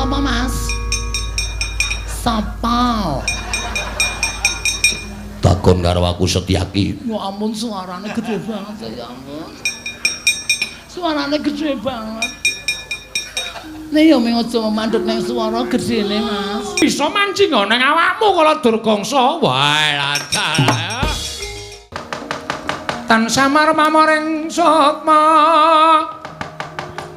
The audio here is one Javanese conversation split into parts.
Sapa, Mas? Sapa? Takon karo aku Setyaki. Ya ampun suarane gedhe banget ya ampun. Suarane gedhe banget. Nek ya mung aja mandheg ning suara gedhene, Mas. Bisa mancing nang awakmu kala Durgangsa. Wae dalah. Tan samar mamoring sukma.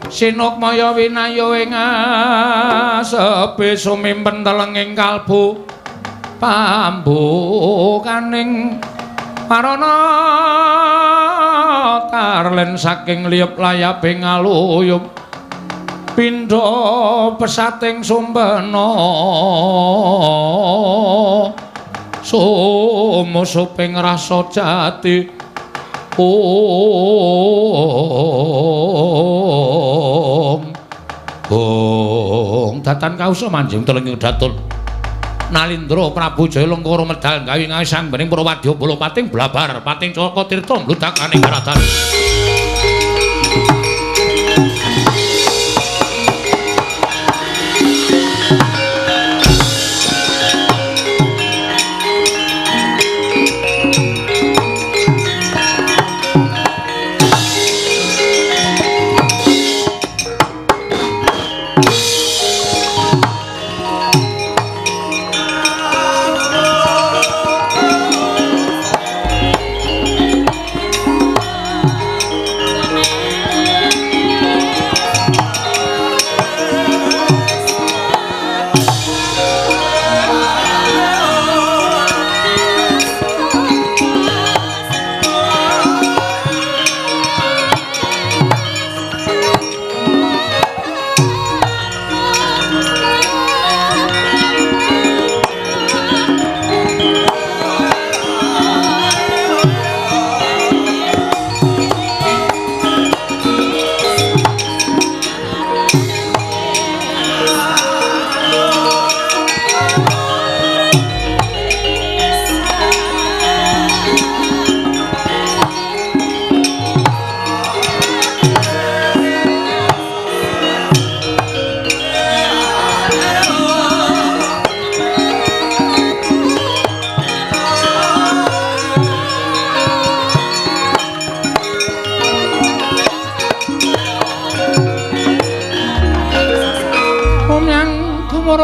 Sinukmaya winayo ing asepe sumimpen telenging kalbu pambukaning parana tarlen saking liyep layaping aluyup pindha pesating sumbena sumusuping rasa jati. Om Om datan kausa manjing telenging datul Nalindra Prabu Jaya Lengkara medal gawe ngawe sang bening Purwadya bala pating blabar pating Caka Tirta mludakaning karatan.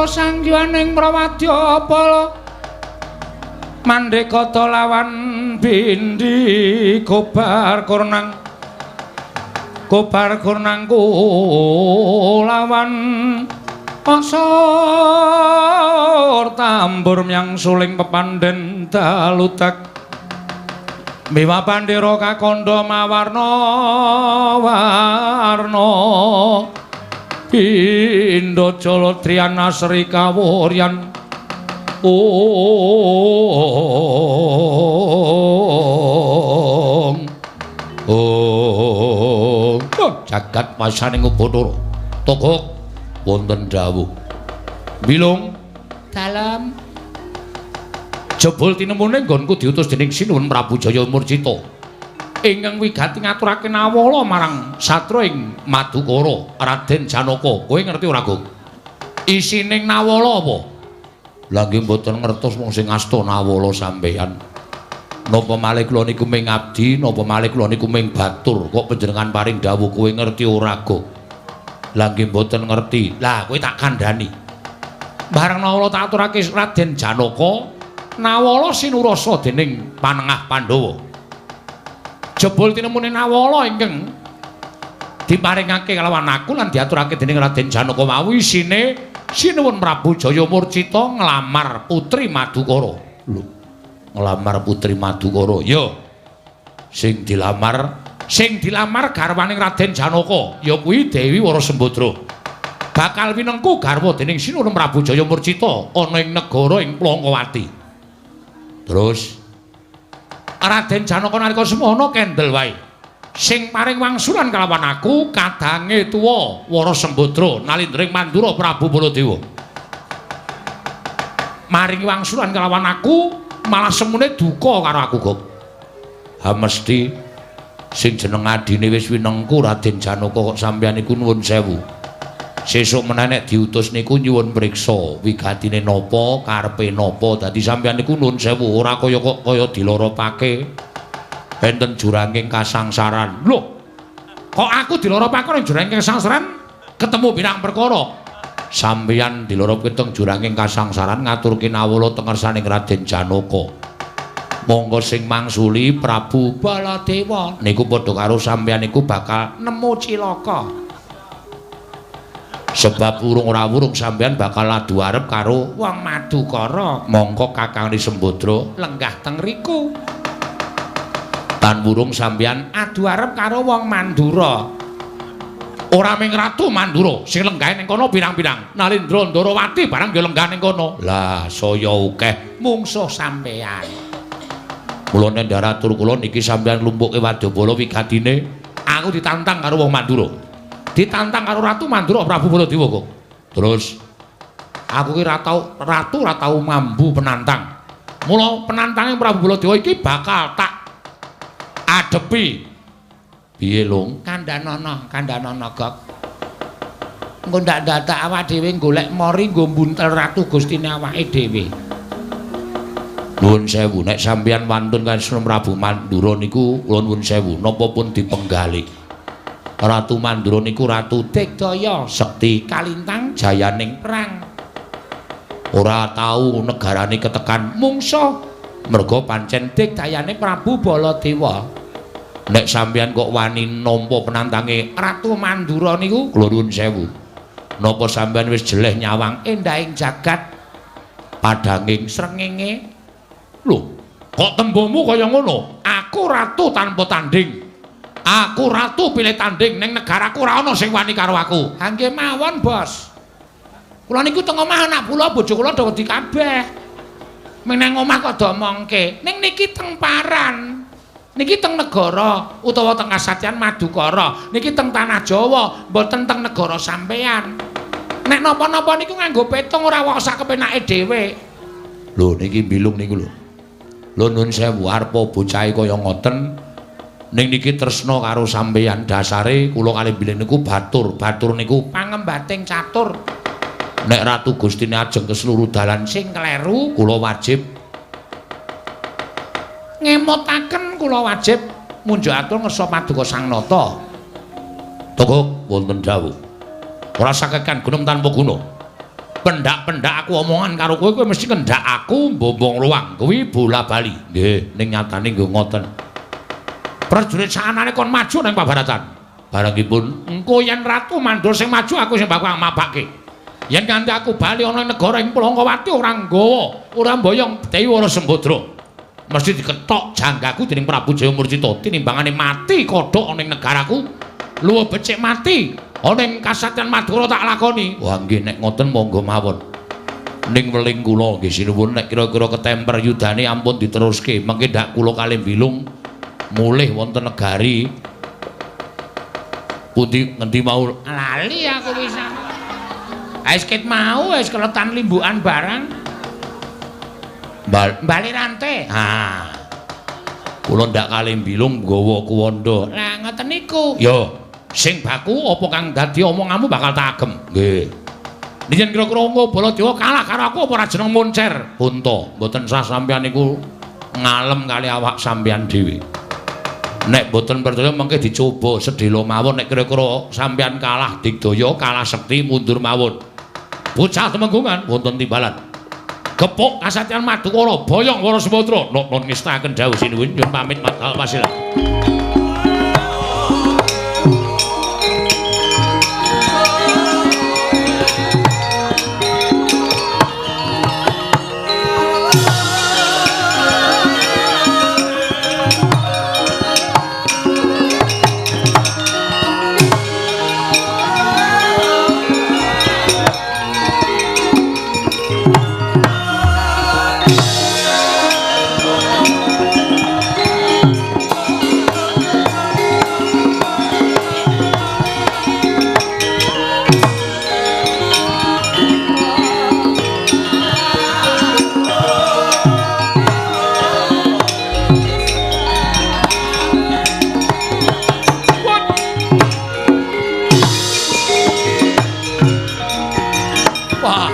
Sanghyuaning Prawadya Pala mandekata lawan bindi kobar kurnang kobar kurnang lawan asor tambur myang suling pepandhen dalutek miwa pandera kakandha mawarna warna Pindha jala triyana sri kawuryan. Om Om jagat wasaning Bathara Togok wonten dawuh Bilung dalem jebul tinemune nggonku diutus dening Sinuwun Prabu Jaya Murcita ingkang wigati ngaturake nawala marang satra ing Madukara Raden Janaka. Kowe ngerti ora, Gong? Isining nawala apa? Lah nggih mboten ngertos wong sing asta nawala sampeyan. Napa malih kula niku ming abdi, napa malih kula niku ming batur? Kok panjenengan paring dawuh kowe ngerti ora, Gong? Lah nggih mboten ngerti. Lah kowe tak kandhani. Bareng nawala tak aturake Raden Janaka, nawala sinurasa dening panengah Pandhawa. Jebul tinemune nawala ingkang diparingake kalawan aku lan diaturake dening Raden Janaka wau isine Sinuwun Prabu Jaya Murcita nglamar putri Madukara. Lho, nglamar putri Madukara. Ya. Sing dilamar garwaning Raden Janaka ya kuwi Dewi Wara Sembadra. Bakal winengku garwa dening Sinuwun Prabu Jaya Murcita ana ing negara ing Plangkawati. Terus Raden Janaka nalika semono kendel wae. Sing paring wangsulan kalawan aku kadange tuwa Wara Sembadra nalindring Mandura Prabu Baladewa. Maringi wangsulan kalawan aku malah semune duka karo aku, Gop. Ha mesti sing jeneng adine wis winengku Raden Janaka kok sampeyan iku nuwun sewu. Sesuk meneh nek diutus niku nyuwun priksa wigatine napa, karepe napa. Dadi sampeyan niku nuwun sewu ora kaya kok kaya diloropake. Enten juranging kasangsaran. Lho, kok aku diloropake ning juranging kasangsaran ketemu pirang perkara? Sampeyan diloropake teng juranging kasangsaran ngaturke nawala teng ngersaning Raden Janaka. Monggo sing mangsuli Prabu Baladewa niku padha karo sampeyan niku bakal nemu cilaka. Sebab urung ora wurung sampeyan bakal adu arep karo wong Madukara. Mongko Kakang Sembadra lenggah teng riku. Tan wurung sampeyan adu arep karo wong Mandura. Ora ming Ratu Mandura sing lenggahe ning kono pirang-pirang. Nalindra Ndarawati barang ya lenggah ning kono. Lah saya akeh mungsuh sampeyan. Mula nendhar atur kula niki sampeyan lumpuke wadyabala wigatine aku ditantang karo wong Mandura. Ditantang karo Ratu Mandura Prabu Baladewa kok. Terus aku ki ora tau ratu ora tau mambu penantang. Mula penantange Prabu Baladewa iki bakal tak adepi. Piye, Lung? Kandhanana, kandhanana, Gok. Engko ndak dadak awak dhewe golek mori nggo mbuntel ratu gustine awake dhewe. Nuwun sewu, nek sampeyan wantun karo Prabu Mandura niku kula nuwun sewu, napa pun dipenggalih. Ratu Mandura niku ratu digdaya, sekti kalintang jayaning perang. Ora tau negarane ketekan mungsuh merga pancen digdayane Prabu Baladewa. Nek sampeyan kok wani nampa penantange Ratu Mandura niku kula nuwun sewu. Napa sampeyan wis jeleh nyawang endahing jagat padhanging srengenge? Lho, kok tembungmu kaya ngono? Aku ratu tanpa tanding. Aku ratu pilih tanding ning negaraku ora ana sing wani karo aku. Ha nggih mawon, Bos. Kula niku teng omah anak kula bojo kula do wedi kabeh. Ming nang omah kok diomongke. Ning niki teng paran. Niki teng negara utawa teng Kasatyan Madukara. Niki teng tanah Jawa, mboten teng negara sampeyan. Nek napa-napa niku nganggo petung ora wae sak kepenake dhewe. Lho niki mbilung niku lho. Lho nuwun sewu arepa bocahe kaya ngoten. Ning niki tresna karo sampeyan dasare kula kalih mbilung niku batur. Batur niku pangembating catur. Nek Ratu Gustine ajeng ke seluruh dalan sing kleru kula wajib ngemotaken, kula wajib munjuk atur ngersa paduka Sang Nata. Togok wonten dawuh. Ora sakekan gunung tanpa guna. Pendak-pendak aku omongan karo kowe, kowe mesti kendhak aku mbombong luang kuwi bola-bali. Nggih, ning nyatane nggih ngoten. Prajurit saanane kon maju nang pabaratan. Barangipun engko yen Ratu Mandura sing maju aku sing bakal mapake. Yen nganti aku bali ana negara ing Plangkawati ora nggawa, ora mboyong Dewi Wara Sembadra. Mesti diketok janggaku dening Prabu Jayamurcita tinimbangane mati kodhok ana ing negaraku. Luwih becik mati ana ing Kasatyan Madura tak lakoni. Wah nggih nek ngoten monggo mawon. Ning weling kula nggih sinuwun nek kira-kira ketemper yudane ampun diteruske. Mengke ndak kula kalih bilung mulih wonten negari pundi ngendi mau lali aku pisan. Wis ket mau wis keletan limbukan barang. Bali rante. Ha. Kula ndak kalih bilung nggawa kuwanda. Lah ngoten niku. Yo, sing baku apa kang dadi omonganmu bakal tak agem. Nggih. Yen kira-kira engko Baladewa kalah karo aku apa ora jeneng moncer? Unta, mboten sah sampeyan niku ngalem kali awak sampeyan dhewe. Nek mboten percaya mengke dicoba sedhela mawon nek kira-kira sampeyan kalah digdaya, kalah sekti mundur mawon. Bocah temenggungan wonten timbalan. Gepuk Kasatyan Madukara boyong Wara Sembadra. Nok-nok ngestaken dawuh sinuwun nyuwun pamit matal pasilah. Wah.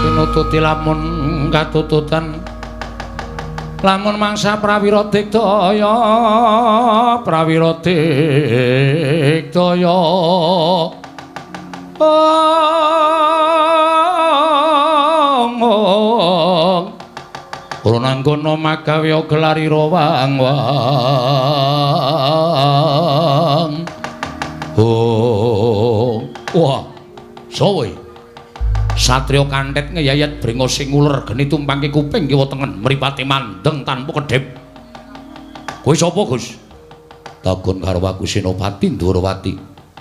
Pinututi lamun katututan lamun mangsa prawira digdaya, prawira digdaya. Purunanggana magawe gelarira wang wang. Oh, wah, sawa iki? Satria kantet ngeyayat brengo sing uler geni tumpangke kuping kiwa tengen mripate mandeng tanpa kedhep. Kowe sapa, Gus? Takon karo aku Senopati Ndorowati.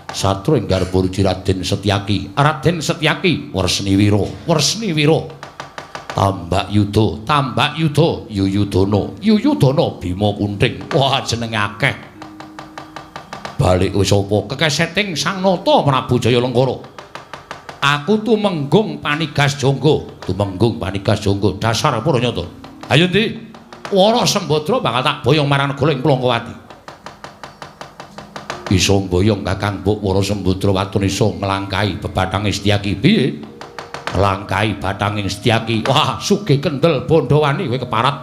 Satria ing garba ruci Raden Setyaki. Raden Setyaki Wresni Wira, Wresni Wira. Tambak Yuda, Tambak Yuda, Yuyudana, Yuyudana Bima Kunting. Wah, jenenge akeh. Balik wis sapa? Kekeseting Sang Nata Prabu Jaya Lengkara. Aku tumenggung panigas jangga, tumenggung panigas jangga, dasar para nyata. Ayo ndi? Wara Sembadra bakal tak boyong marang negara ing Plangkawati. Iso mboyong Kakang Mbok Wara Sembadra waton iso nglangkahi bebathange Setyaki. Piye? Nglangkahi bathanging Setyaki. Wah, sugih kendel bandhawani kowe keparat.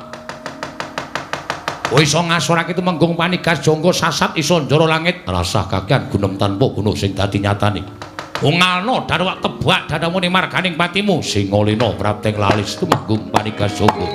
Kowe iso ngasorake tumenggung panigas jangga sasat iso njara langit, rasah kakean gunem tanpa guna sing dadi nyatane. Ungalno darwak tebak dadamu ning marganing patimu singolena prapteng lalis tumenggung panigas jangga.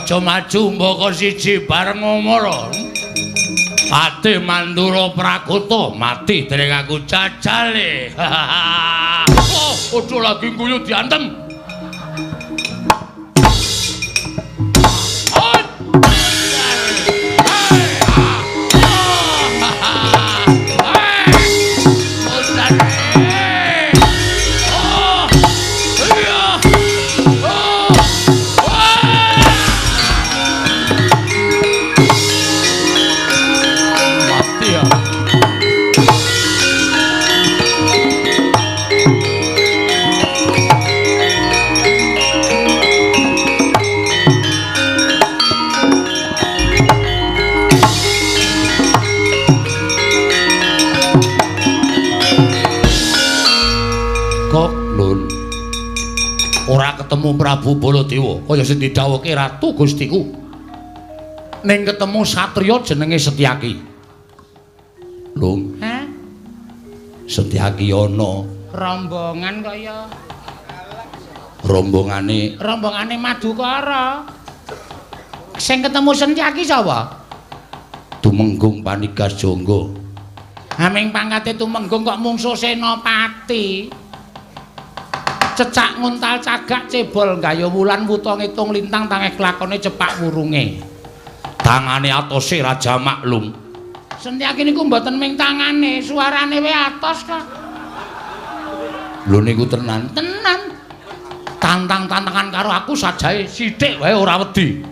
Raja maju mbaka siji bareng Amara. Patih Mandura Pragota mati dereng aku jajale. Oh, aja lagi guyu diantem. Ketemu Prabu Baladewa kaya sing didhawuhke Ratu Gustiku. Ning ketemu satriya jenenge Setyaki. Lung. Hah? Setyaki ana rombongan kaya rombongane Madukara. Sing ketemu Setyaki sapa? Tumenggung Panigas Jangga. Haming pangkate Tumenggung kok mungsuh Senopati. Cecak nguntal cagak cebol gaya wulan wuta ngitung lintang tangeh klakone cepak wurunge. Tangane atose Raja Maklum. Setyaki niku mboten ming tangane, suarane wae atos kok. Lho niku tenan. Tenan. Tantang-tantangan karo aku sajae sithik wae ora wedi.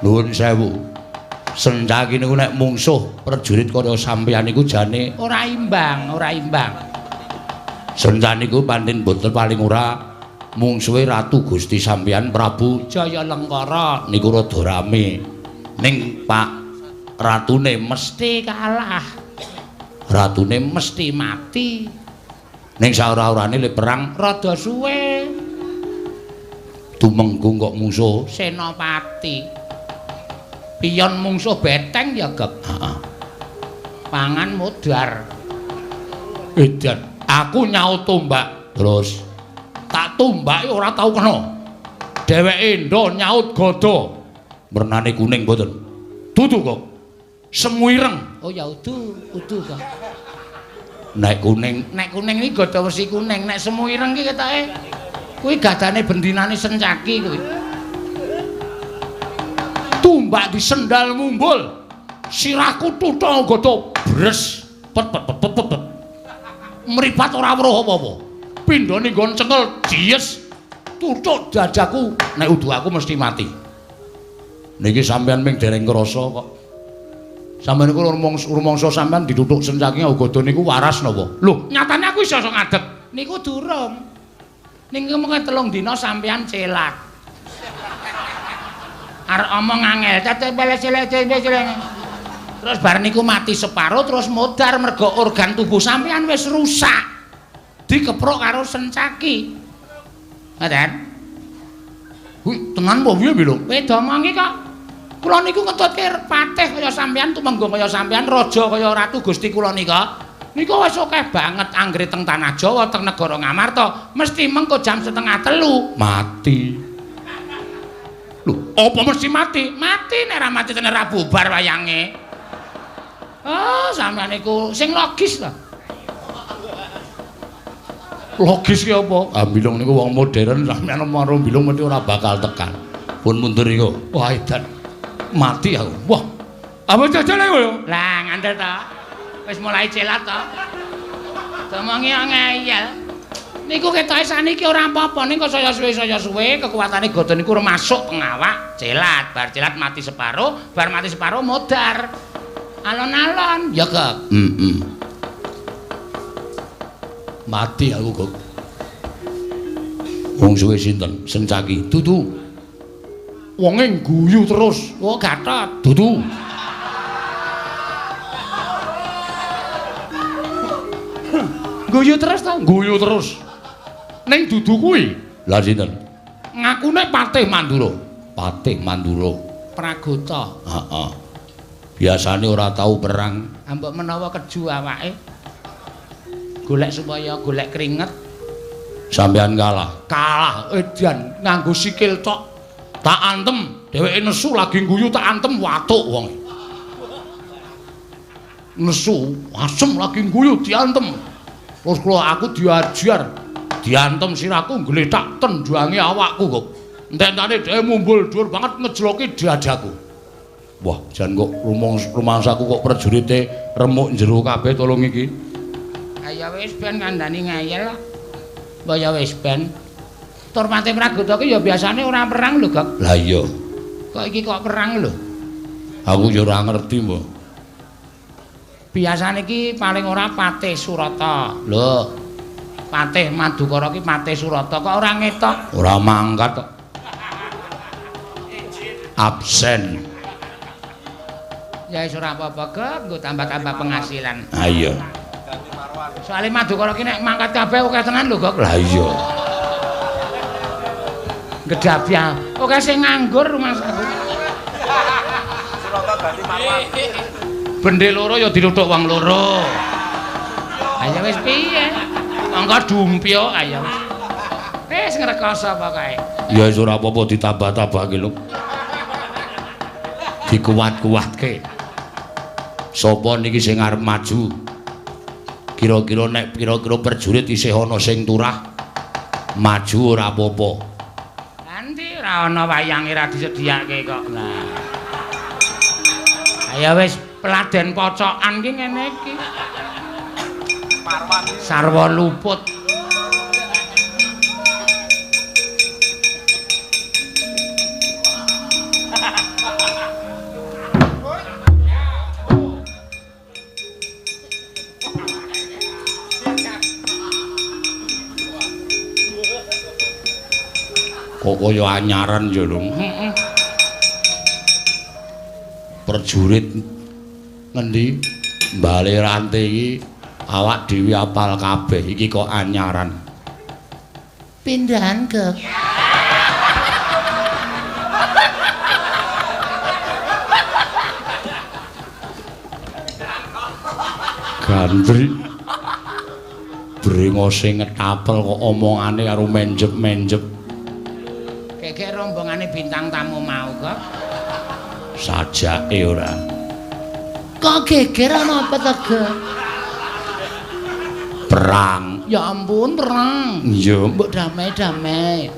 Nuwun sewu. Setyaki niku nek mungsuh prajurit kaya sampeyan niku jane ora imbang, ora imbang. Senjan niku pancen boten paling ora mungsuhe Ratu Gusti sampeyan Prabu Jaya Lengkara niku rada rame. Ning Pak ratune mesti kalah. Ratune mesti mati. Ning saora-orane le perang rada suwe. Tumenggung kok mungsuh Senopati. Piyon mungsuh beteng ya, Gep. Heeh. Pangan modar. Edan. Aku nyaut tombak terus tak tombake ora tau kena. Dheweke endo nyaut gada. Wernane kuning mboten. Dudu kok. Semu ireng. Oh ya udu, udu kok. Nek kuning, nek kuning iki gada wesi kuning, nek semu ireng iki ketoke kuwi gadane bendinane Sencaki kuwi. Tumbak disendal mumbul. Sirahku tutha gada bres. Pet pet pet pet pet. Mripat ora weruh apa-apa. Pindhane nggon cekel dies. Tutuk dadaku, nek udu aku mesti mati. Niki sampean ming dereng krasa kok. Sampeyan niku rumangsa sampean ditutuk Sencaki gada niku waras napa? Lho, nyatane aku iso ngadeg. Niku durung. Ning mengko 3 dina sampean celat. Arep omong angel, terus bar niku mati separo terus modar mergo organ tubuh sampean wis rusak. Dikeprok karo Sencaki. Ngoten. Kuwi tenan apa piye, Bilung? Kowe domongi kok. Kula niku ngetutke patih kaya sampean, tumenggung kaya sampean, raja kaya ratu Gusti kula nika. Niku wis akeh banget anggere teng tanah Jawa, teng negara Ngamarta, mesti mengko jam 2:30 mati. Lho, apa mesti mati? Mati nek ora mati tenan ora bubar wayange. Oh, sampean niku sing logis to. Logis ki apa? Ah, Bilung niku wong modern, sampean marang Bilung mesti ora bakal tekan. Pun mundur iku. Wah, edan. Mati aku. Wah. Apa jajale kowe? Lah, ngandel to. Wis mulai celat to. Domongi ngeyel. Niku ketoke saniki ora apa-apa, ning kok saya suwe kekuatane gada niku masuk pengawak, celat, bar celat mati separo, bar mati separo modar. Alon-alon, ya, Kek. Heeh. Mati aku kok. Wong suwe sinten? Sencaki. Dudu. Wonge guyu terus. Oh, Gatot. Dudu. Guyu terus to? Guyu terus. Ning dudu kuwi. Lah sinten? Ngakune Patih Mandura. Patih Mandura. Pragota. Heeh. Biasane ora tau perang. Ambok menawa keju awake. Golek supaya golek keringet. Sampean kalah. Kalah edan nganggo sikil tok. Tak antem. Dheweke nesu lagi guyu tak antem watuk wong. Nesu, asem lagi guyu diantem. Terus kula aku diajar, diantem sirahku gletak tendange awakku kok. Ententane dhewe mumbul dhuwur banget ngejloki dadaku. Wah, jan kok rumangsaku kok prajurite remuk jero kabeh tolong iki. Ayo wis ben kandhani ngeyel. Mbok ya wis ben. Tur Patih Pragota ki ya biasane ora perang lho, Gok. Lah iya. Kok iki kok perang lho? Aku ya ora ngerti, Mbok. Biasane iki paling ora Patih Surata. Lho. Patih Madukara ki Patih Surata kok ora ngetok? Ora mangkat kok. Absen. Ya wis ora apa-apa, Gok, nggo tambah-tambah penghasilan. Ha iya. Soale Madukara ki nek mangkat kabeh akeh tenan lho, Gok. Lah iya. Gedabyah. Oke sing nganggur rumangsaku. Surata ganti marwan. Bendhe loro ya diluthuk wong loro. Ayo wis piye? Monggo dumpyo ayo wis. Wis ngrekoso pokoke. Ya wis ora apa-apa ditambah-tambahke lho. Dikuat-kuatke. Sapa niki sing arep maju? Kira-kira nek kira-kira prajurit isih ana sing turah maju ora apa-apa. Nanti ora ana wayange ra disediake kok. Lah. Ayo wis peladen pocokan ki ngene iki. Marwan. Sarwa luput. Kok kaya anyaran ya lho. Heeh. Prajurit ngendi bale rante iki awak dhewe apal kabeh iki kok anyaran. Pindahan ke Gandri. Brengose ngetapel kok omongane karo menjep-menjep. Kekek rombongane bintang tamu mau kok. Sajake ora. Kok geger ana apa to, Gek? Perang. Ya ampun, perang. Iya. Mbok damai-damai.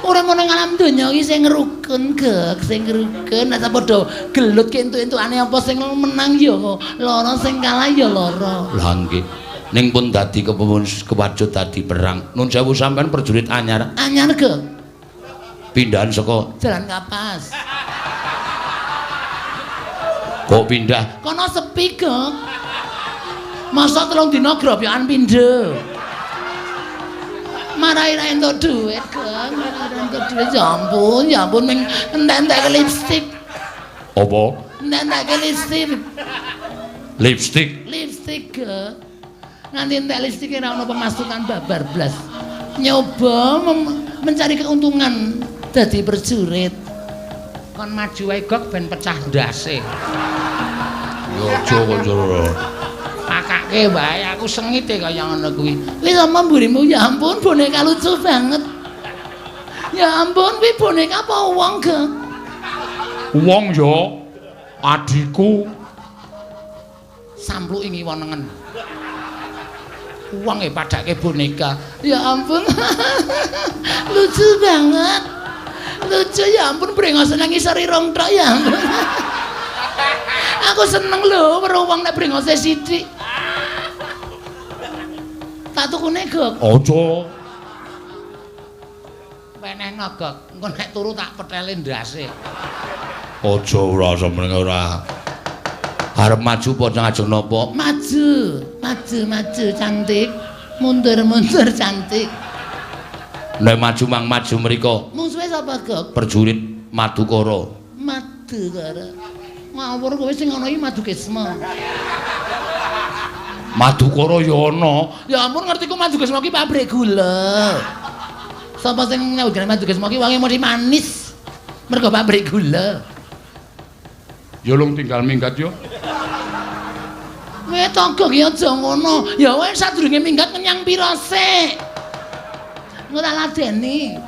Ora ngono ning alam donya iki sing rukun, Gek, sing rukun. Nek padha gelut ki entuk-entukane apa sing menang ya lara, sing kalah ya lara. Lah nggih. Ning pun dadi kewajud dadi perang. Nun sewu sampean prajurit anyar. Anyar, Gek. Pindahan saka Jalan Kapas. Kok pindah? Kono sepi, Gek. Masa 3 dina grobyokan pindho. Marai ra entuk dhuwit, Gek. Marai ra entuk dhuwit. Ya ampun, ya ampun ming entek-entek lipstik. Apa? Entek-entek lipstik. Lipstik. Lipstik, Gek. Nganti entek lipstike ra ono pemasukan babar blas. Nyoba mencari keuntungan dadi prajurit. Kon maju wae, Gok, ben pecah ndase. Ya aja kok. Pakake wae aku sengite kaya ngono kuwi. Kuwi sama mburimu ya ampun boneka lucu banget. Ya ampun kuwi boneka apa wong, Gek? Wong ya adhiku. Sampluki ngiwa nengen. Wong e padake boneka. Ya ampun. Lucu banget. Lucu ya ampun brengose nang ngisor irung tok ya ampun. Aku seneng lho weruh wong nek brengose sithik. Tak tukune, Gok. Aja. Penehno, Gok. Engko nek turu tak petele ndase. Aja ora sampeyan ora. Arep maju apa ngajeng napa? Maju, maju, maju cantik. Mundur-mundur cantik. Nek maju mang maju mriko. Mungsuhe sapa, Gok? Prajurit Madukara. Madukara. Ngawur kowe sing ana iki Madukesma. Madukara ya ana. Ya ampun ngertiku Madukesma ki pabrik gula. Sapa sing nyawujane Madukesma ki wonge mesti manis. Mergo pabrik gula. Ya lung tinggal minggat yo. Kowe tangga ki aja ngono. Ya wis sadurunge minggat ngenyang pira sik. Engko tak ladeni.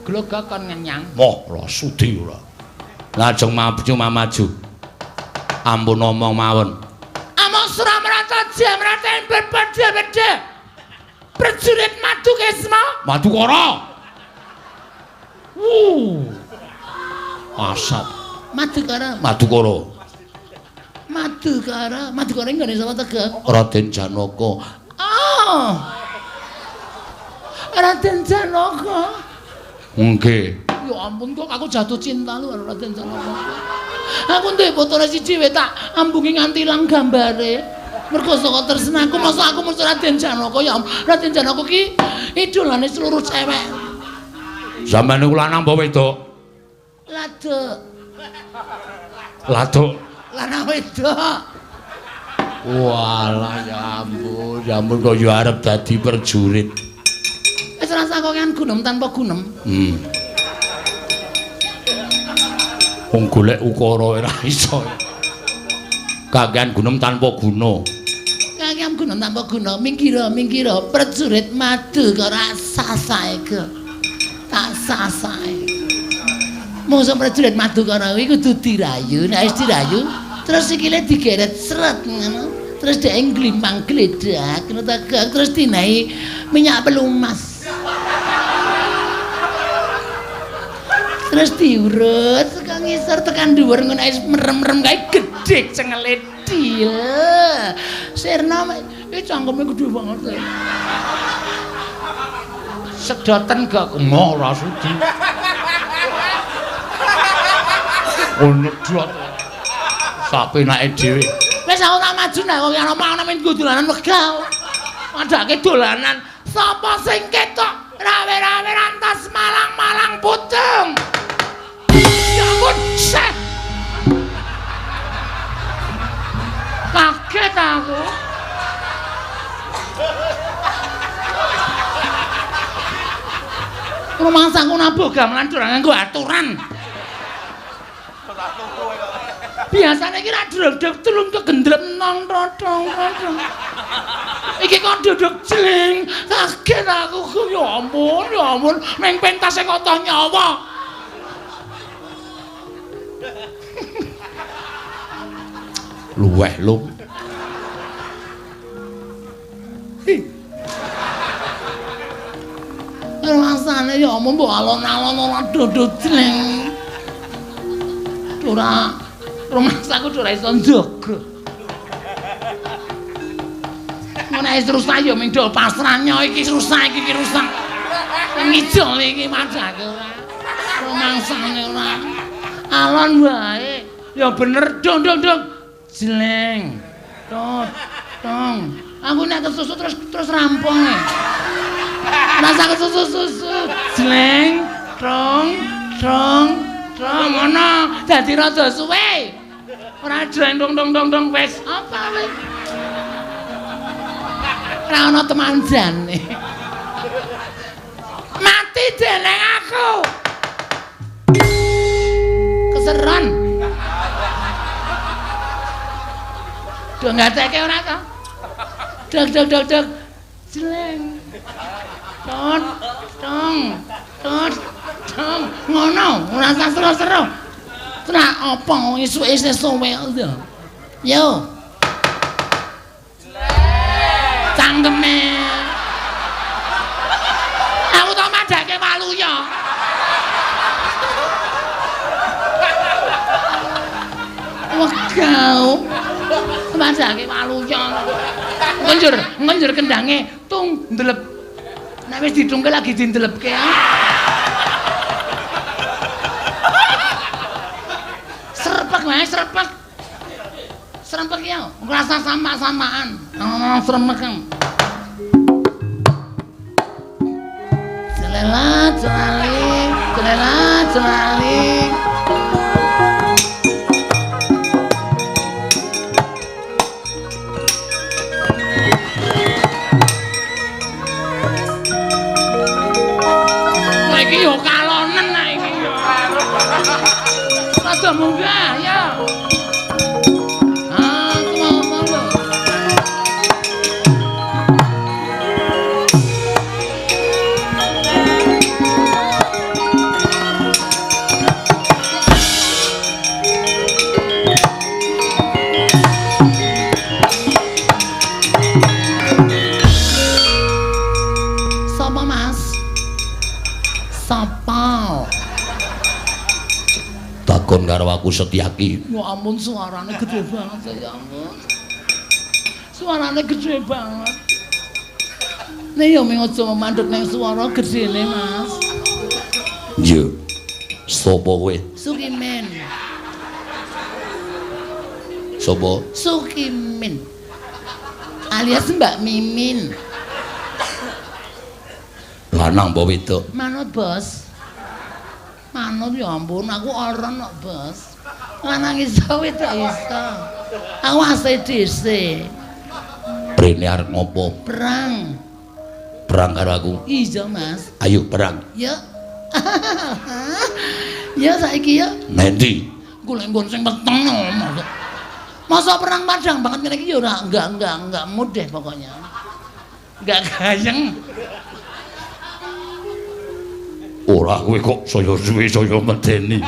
Glogok kon ngenyang. Moh, ora sudi ora. Lajeng maju maju. Ampun omong mawon. Among Suramrata Jamrata ing berpada-pada. Prajurit Madukesma. Madukara. Wuh. Asap. Madukara. Madukara. Madukara, Madukara nggone sapa Tegak? Raden Janaka. Oh. Raden Janaka. Nggih. Ya ampun kok aku jatuh cinta lho karo Raden Janaka. Aku duwe fotone siji wae tak ambungi nganti ilang gambare. Mergo saka tresnaku masa aku mesti Raden Janaka ya. Raden Janaka ki idolane seluruh cewek. Sampeyan niku lanang apa wedok? Laduk. Laduk. Lanang wedok. Walah ya ampun kok ya arep dadi prajurit. Wis rasa kokean gunem tanpa gunem. Wong golek ukara ora iso. Kakean gunem tanpa guna. Kakean gunem tanpa guna, mingkira mingkira prajurit Madukara sasae ge. Tak sasae. Mongso prajurit Madukara kuwi kudu dirayu, nek wis dirayu terus sikile digeret sret ngono. Terus dhek ngglimpang gledak ngono ta terus dinahi minyak pelumas. Terus diurut saka ngisor tekan dhuwur ngono wis merem-merem kae gedhe cengele dil. Sirna iki cangkeme gedhe banget. Sedoten gak emoh ora sudi. Oh nyedot. Sak penake dhewe. Wis aku tak maju nek kok ana omah men nggo dolanan wegah. Madhake dolanan. Sapa sing ketok rawe-rawe rantas malang-malang pucung. Ya ampun, seh. Kaget aku. Rumangsaku nabuh gamelan ora nganggo aturan. Biasane iki ra dredeg telung kegendrem nang totong totong. Iki kok duduk jling, kaget aku. Ya ampun, ya ampun, meng pentase kotoh nyawa. Luweh lum. Rasane ya ampun mbok alon-alon ora duduk jling. Ora rumangsaku ora iso njaga. Ngono wis rusak ya ming do pasrahnya iki rusak iki rusak. Ngijol iki madhake ora. Rumangsane ora. Alon wae. Ya bener dong dong dong. Jleng. Tot tong. Aku nek kesusu terus terus rampung e. Rasa kesusu-susu. Jleng, tong, tong. Tong ngono dadi rada suwe. Ora jleng dong dong dong dong wis. Apa wis? Ora ana temanjane. Mati deleng aku. Keseron. Do ngateke ora to? Dog dog dog dog. Jleng. Tot tong. Tot tong. Ngono, ora usah seru-seru. Tra apa isuk isih suwe yo. Yo. Cangkeme. Aku tak madhake waluya. Wegau. Madhake waluya. Ngenjur, ngenjur kendange tung ndelep. Nek wis didungke lagi dindelepke. Serpek wae, serpek. Serempek ya, ngrasa sama-samaan. Oh, serempek. Celela, celali, celela, celali. Iki yo kalonen nek iki yo. Rada munggah ya. Ah, mau lho. Jenengku Setyaki. Ya ampun suarane gede banget ya ampun. Suarane gede banget. Nek ya mung aja memandhek nang suara gedene, Mas. Iya. Sopo kowe? Sukimin. Sopo? Sukimin. Alias Mbak Mimin. Lanang apa wedok? Manut, Bos. Manut ya ampun, aku ora kok, Bos. Lanang iso wedok iso. Aku ACDC. Rene arep ngopo? Perang. Perang karo aku? Iya, Mas. Ayo perang. Ya. Ya saiki ya. Nendi? Golek nggon sing peteng no, masa. Masa perang padang banget ngene iki ya ora enggak mudah pokoknya. Enggak gayeng. Ora kowe kok saya suwe saya medeni.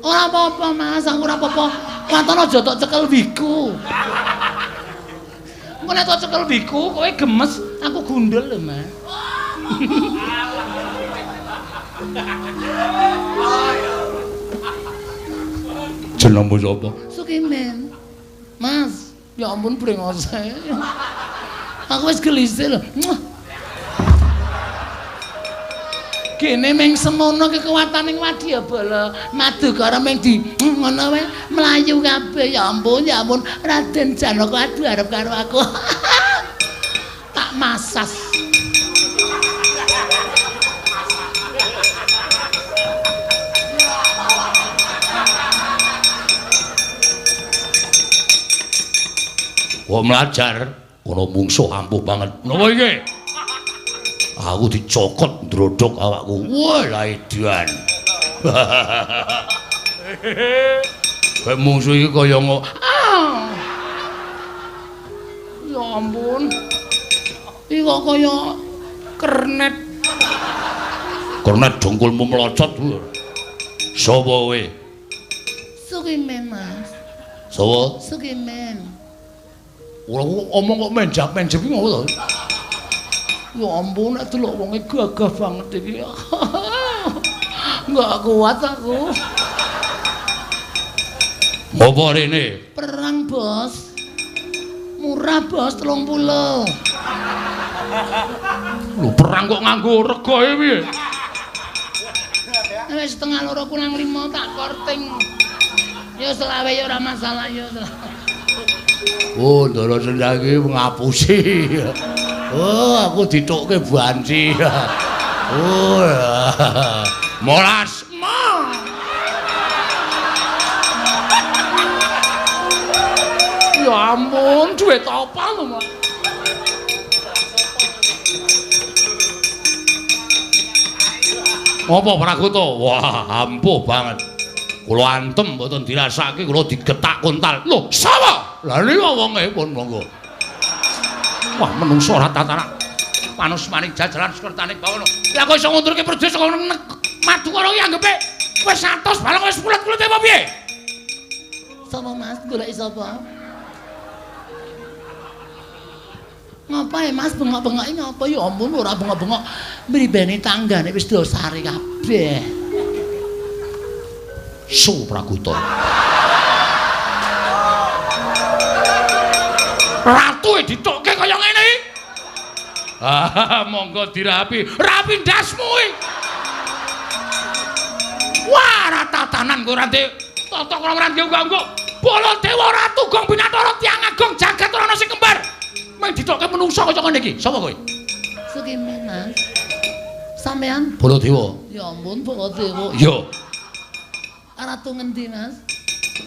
Ora apa-apa, Mas, aku ora apa-apa. Waton aja tok cekel wiku. Engko nek tok cekel wiku kowe gemes, aku gundul lho, Mas. Jenengmu sapa? Sukimin. Mas, ya ampun brengose. Aku wis gelisih lho. Gene ming semono kekuwatane wadyabala Madukara ming di ngono wae mlayu kabeh. Ya ampun, ya ampun Raden Janaka aduh arep karo aku. Tak masas. Kok mlajar ana mungsuh ampuh banget. Napa iki? Aku dicokot ndrodhok awakku. Wah, la edan. Kayak mungsuh iki kaya ngo. Ah. Ya ampun. Iki kok kaya kernet. Kernet dengkulmu melocot. Sapa kowe? Sukimen, Mas. Sapa? Sukimen. Ora omong kok menjap-menjep iki ngopo to? Ya ampun, nek delok wonge gagah banget iki. Enggak kuat aku. Ngopo rene? Perang, Bos. Murah, Bos, 30. Lho, perang kok nganggo regoe piye? Wis 1.30 kurang 5 tak korting. Ya selawe ya ora masalah ya. Oh, Ndara Sendang iki ngapusi. Oh, aku ditokke banci. Oh. Molas. Ma. Ya ampun, duit apa lho, Mas? Apa Pragoto? Wah, ampuh banget. Kula antem mboten dirasake, kula digetak kontal. Lho, sapa? Lah niku wonge pun monggo. Wah, menungso ora tataran. Panus maning jajaran sekertane bawono. Lah kok iso ngundurke prajurit saka Madukara iki anggepe wis 100 barang wis pulet-pulet apa piye? Sapa Mas goleki sapa? Ngapa ya Mas bengok-bengok iki ngapa ya ampun ora bengok-bengok mribene tanggane wis dosare kabeh. Su Pragoto. Ratu ditokke kaya ngene iki. Ah, monggo dirapi. Rapi ndasmu iki. Wah, ora tatanan kok ora ndek tata krama ora ndek unggah-ungguh. Baladewa Ratu Gong Binatara tiyang agung jagat ora ana sing kembar. Mung ditokke menungsa kaya ngene iki. Sapa kowe? Sukimin, Mas. Sampean Baladewa. Ya ampun, Baladewa. Iya. Ratu ngendi, Mas?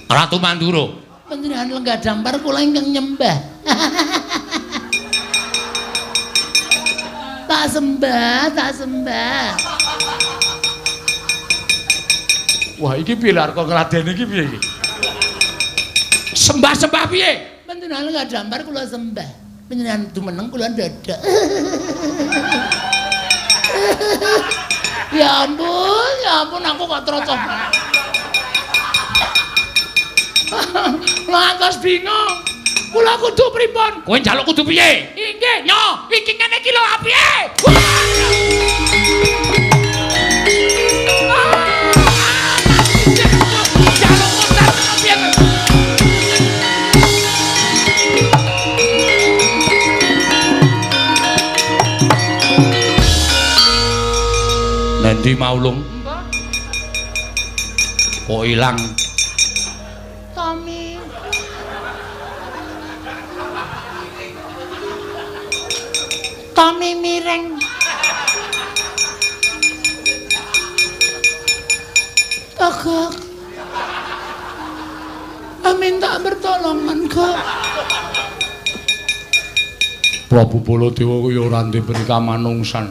Ratu Mandura. Panjenengan lenggah dampar kula ingkang nyembah. Tak sembah, tak sembah. Wah, iki piye lho kok ngladeni iki piye iki? Sembah-sembah piye? Panjenengan lenggah dampar kula sembah. Panjenengan dumeneng kula dadak. Ya ampun aku kok trocok. Lantas bingung. Kula kudu pripun? Kowe njaluk kudu piye? Inggih, nyo, iki ngene iki lho apike. Endi Maulung? Mbah. Kok ilang? Tommy. Tommy miring. Togok. Minta pertolongan kok. Prabu Baladewa kuwi ora ndek kamanungsan.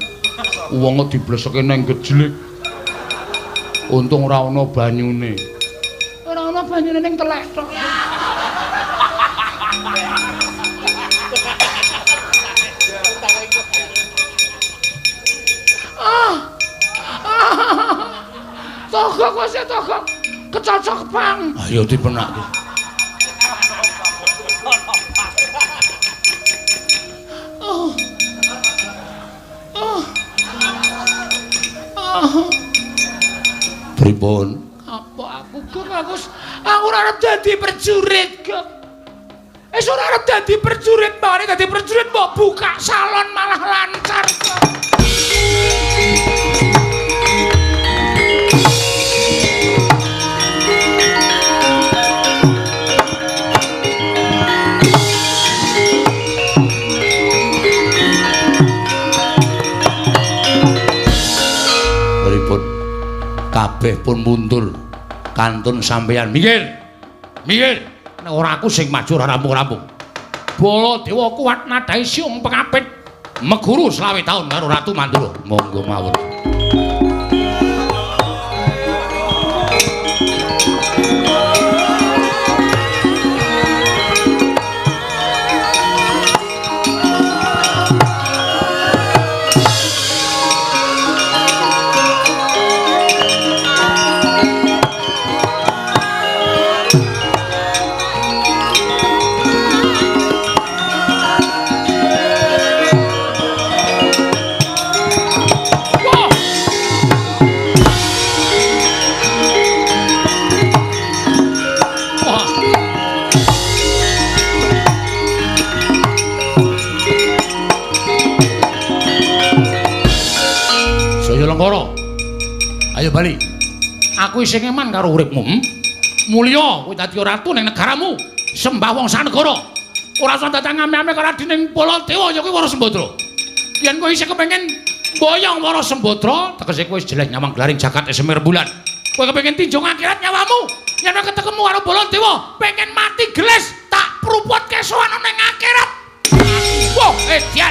Wong kok dibleseke nang gejlik. Untung ora ana banyune. Ora ana banyune ning telek tok. Ah. Togok wis togok. Kecocok pang. Ayo dipenake. Oh. Oh. Oh. Pripun? Apa aku gek aku ora arep dadi prajurit gek. Wis ora arep dadi prajurit, mari dadi prajurit mbok buka salon malah lancar gek. Kabeh pun mundur kantun sampeyan minggir minggir nek ora aku sing maju ora rampung-rampung. Baladewa kuat nadhahi siung pengapit meguru 25 taun karo Ratu Mandura. Monggo mawon. Lenggara. Ayo bali. Aku isih ngeman karo uripmu. Mulya kowe dadi ratu ning negaramu. Sembah wong sanegara. Ora usah datang ame-ame karo adining Baladewa ya kuwi Wara Sembadra. Yen kowe isih kepengin mboyong Wara Sembadra, tegese kowe wis jeleh nyawang glaring jagat eseme rembulan. Kowe kepengin tinjung akhirat nyawamu. Yen ketemu karo Baladewa, pengen mati geles, tak pruput kesowan ning akhirat. Wah, edian.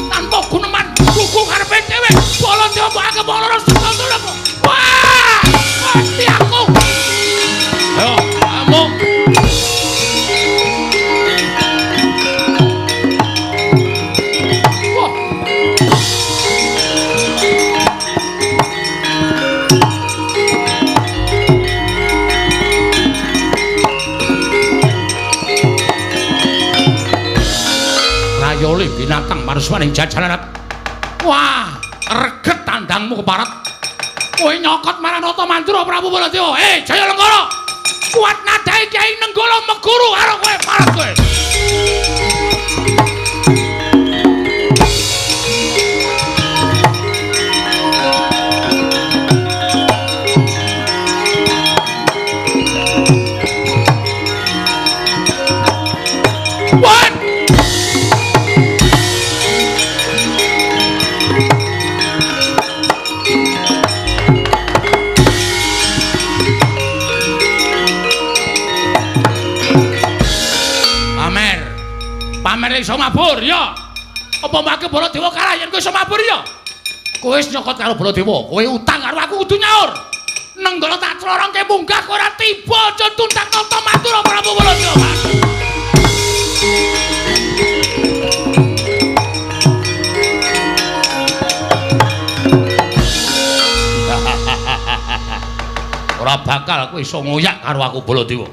Tanpa guneman kuku karepe dhewe. Baladewa mbok anggap wong loro setunggal apa? Wah, mati aku. Ayo, kamu. Wah. Rayole binatang maruswaning jajalan. Wah, reget tandangmu keparat. Kowe nyokot marang Rata Mandura Prabu Baladewa. Jaya Lenggara. Kuat nadhahi Kyai Nenggala meguru karo kowe, parat kowe. Pamer iso mabur ya. Apa make Baladewa kalah yen kowe iso mabur ya? Kowe wis nyokot karo Baladewa, kowe utang karo aku kudu nyaur. Nenggala tak clorongke munggah kowe ora tiba aja tuntak tata matur Prabu Baladewa. Ora bakal kowe iso ngoyak karo aku Baladewa.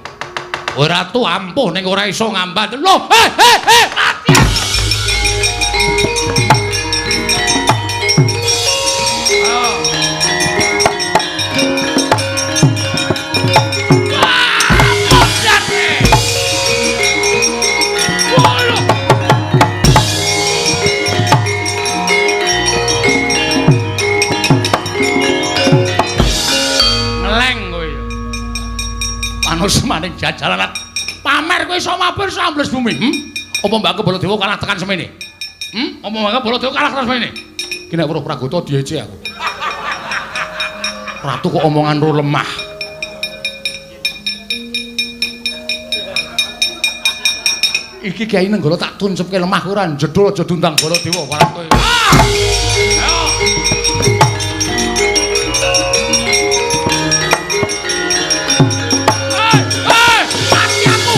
Kowe ratu ampuh ning ora iso ngambat. Loh, mati. jajalalat. Pamer kowe iso mabur iso ambles bumi. Apa mbak Baladewa kalah tekan semene? Apa mbak Baladewa kalah tekan semene? Ki nek weruh Pragota diece aku. Ratu kok omongan ro lemah. Iki Kyai Nenggala tak tuncepke lemah ora njedhul aja diundang Baladewa marang kowe. Mati aku.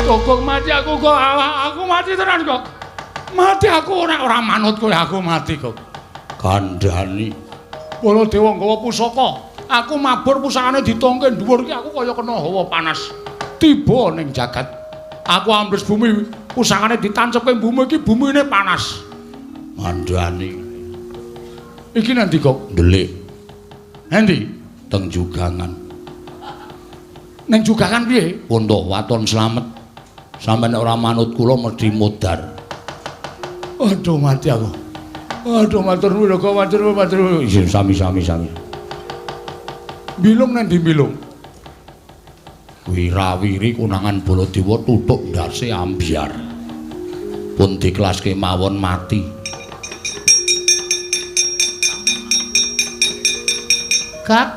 Togok. Kok mati aku kok, aku mati tenan kok. Mati aku ora manut kowe, aku mati kok. Kandhani. Baladewa nggawa pusaka. Aku mabur pusakane ditongke dhuwur iki aku kaya kena hawa panas. Tiba ning jagat. Aku ambles bumi, pusakane ditancepke bumi iki bumine panas. Kandhani. Iki nanti kok ndelik. Endi? Teng Jugangan. Ning Jugangan piye? Pondok waton slamet. Sampeyan ora manut kula mesti modar. Aduh mati aku. Aduh matur nuwun kok matur nuwun. Iya sami-sami sami. Bilung nang ndi bilung? Wirawiri konangan Baladewa tutuk ndase ambyar. Pun diklaske mawon mati. Gak.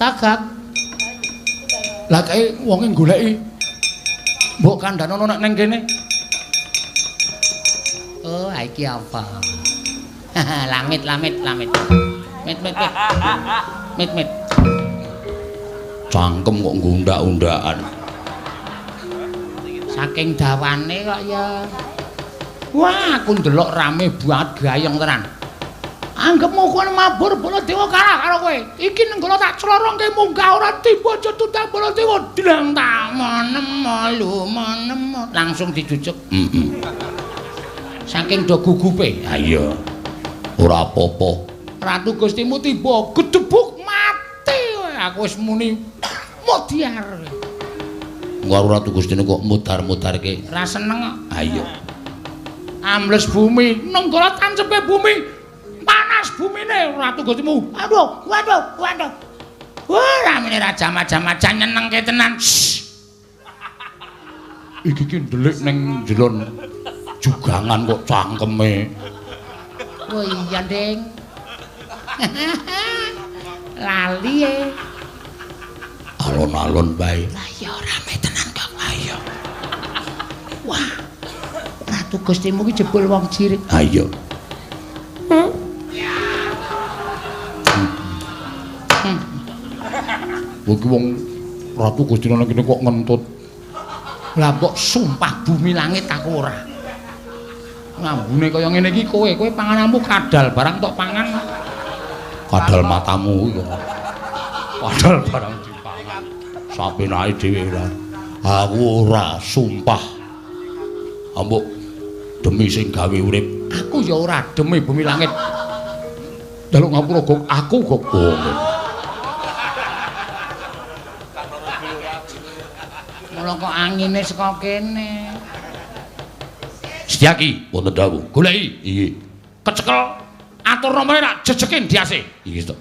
Tagak. Lah kae wonge goleki mbok kandhanono nek ning kene. Oh, iki apa? Lamit lamit lamit. Mit mit mit. Mit mit. Cangkem kok ngundak-undakan. Saking dawane kok ya. Wah, aku ndelok rame banget gayeng tenan. Anggepmu kowe mabur Baladewa kalah karo kowe. Iki Nenggala tak clorongke munggah ora tiba aja tundang Baladewa. Dlang tak menemo lu menemo langsung dijujuk. Heeh. Saking do gugupe. Ha iya. Ora apa-apa. Ratu Gustimu tiba gedebuk mati kowe. Aku wis muni mudyar. Karo Ratu Gustine kok mudar-mudarke. Ora seneng kok. Ha iya. Ambles bumi, Nenggala tancepe bumi. Panas bumine Ratu Gustimu. Aduh, waduh, waduh. Wah, ramene raja macam-macam nyenengke tenan. Iki ki ndelik ning njelon Jugangan kok cangkeme. Oh iya, Ding. Lali e. Alon-alon bae. Lah iya rame tenan kok. Ayo. Wah. Ratu Gustimu ki jebul wong cirik. Ha iya. Iki wong Ratu Gustina nang kene kok ngentut. Lah mbok sumpah bumi langit aku ora. Ngambune kaya ngene iki kowe, kowe pangananmu kadal barang tok pangan. Kadal matamu iki. Kadal barang dipangan. Sapenake dhewe ora. Aku ora sumpah. Ambok demi sing gawe urip. Aku ya ora demi bumi langit. Njaluk ngapura gok aku gok. Mula kok angine saka kene. Setyaki wonten dawuh. Goleki. Iya. Kecekel atur nomere rak jejeke ndiase. Iki to.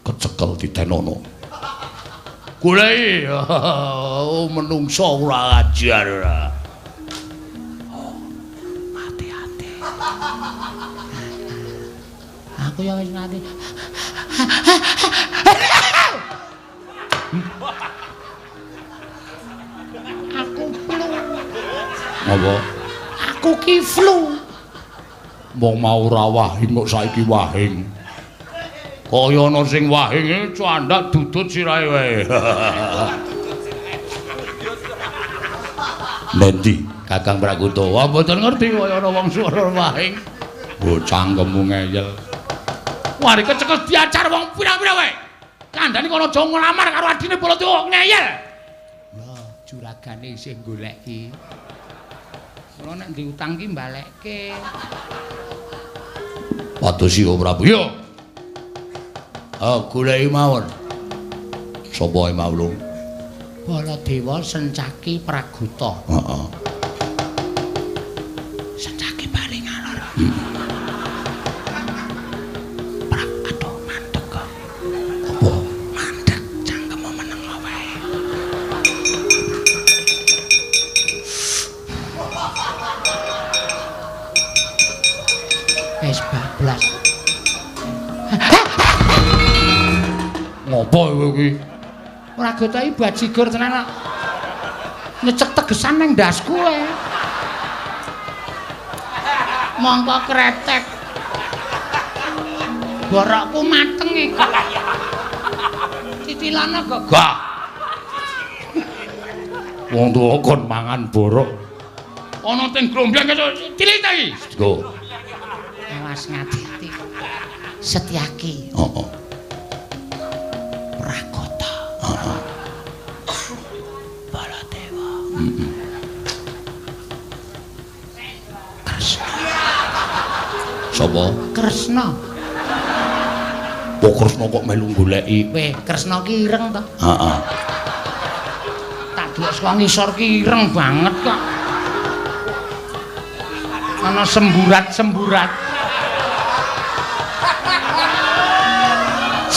Kecekel ditenono. Goleki. Oh menungso ora ajar ora. Mati-ati. Aku ya wis mati. Aku flu. Apa? Aku ki flu. Wong mau ora wahing kok saiki wahing. Kaya ana sing wahing candak dudut sirahe wae. Nendi Kakang Pragoto? Wah mboten ngerti kaya ana wong swara wahing. Oh cangkemmu ngeyel. Mari kecekel diajar wong pira-pira wae. Kandhane kono aja nglamar karo adine Baladewa ngeyel. Lho, juragane isih goleki. Kula nek diutang ki mbalekke. Pados ya Prabu. Yo. Ah, goleki mawon. Sapa e mawlung? Baladewa Sencaki Praguta. Heeh. Sencaki bali ngalor. Aduh, mandeg kok. Apa? Mandeg cangkemmu meneng wae. Wis bablas. Ngopo kowe iki? Ora gotoki bajigur tenan kok. Nyecek tegesan nang ndasku ae. Mongko kretek. Borokku mateng iki. Cicilane kok. Gah. Wong tuwa kon mangan borok. Ana teng grombyang cilik ta iki. Go. Awas ngati-ati. Setyaki. Heeh. Pragota. Heeh. Baladewa. Heeh. Kresna. Sapa? Kresna. Po Kresna kok melu goleki? Weh, Kresna ki ireng to? Heeh. Tak delok saka ngisor ki ireng banget kok. Ana semburat-semburat.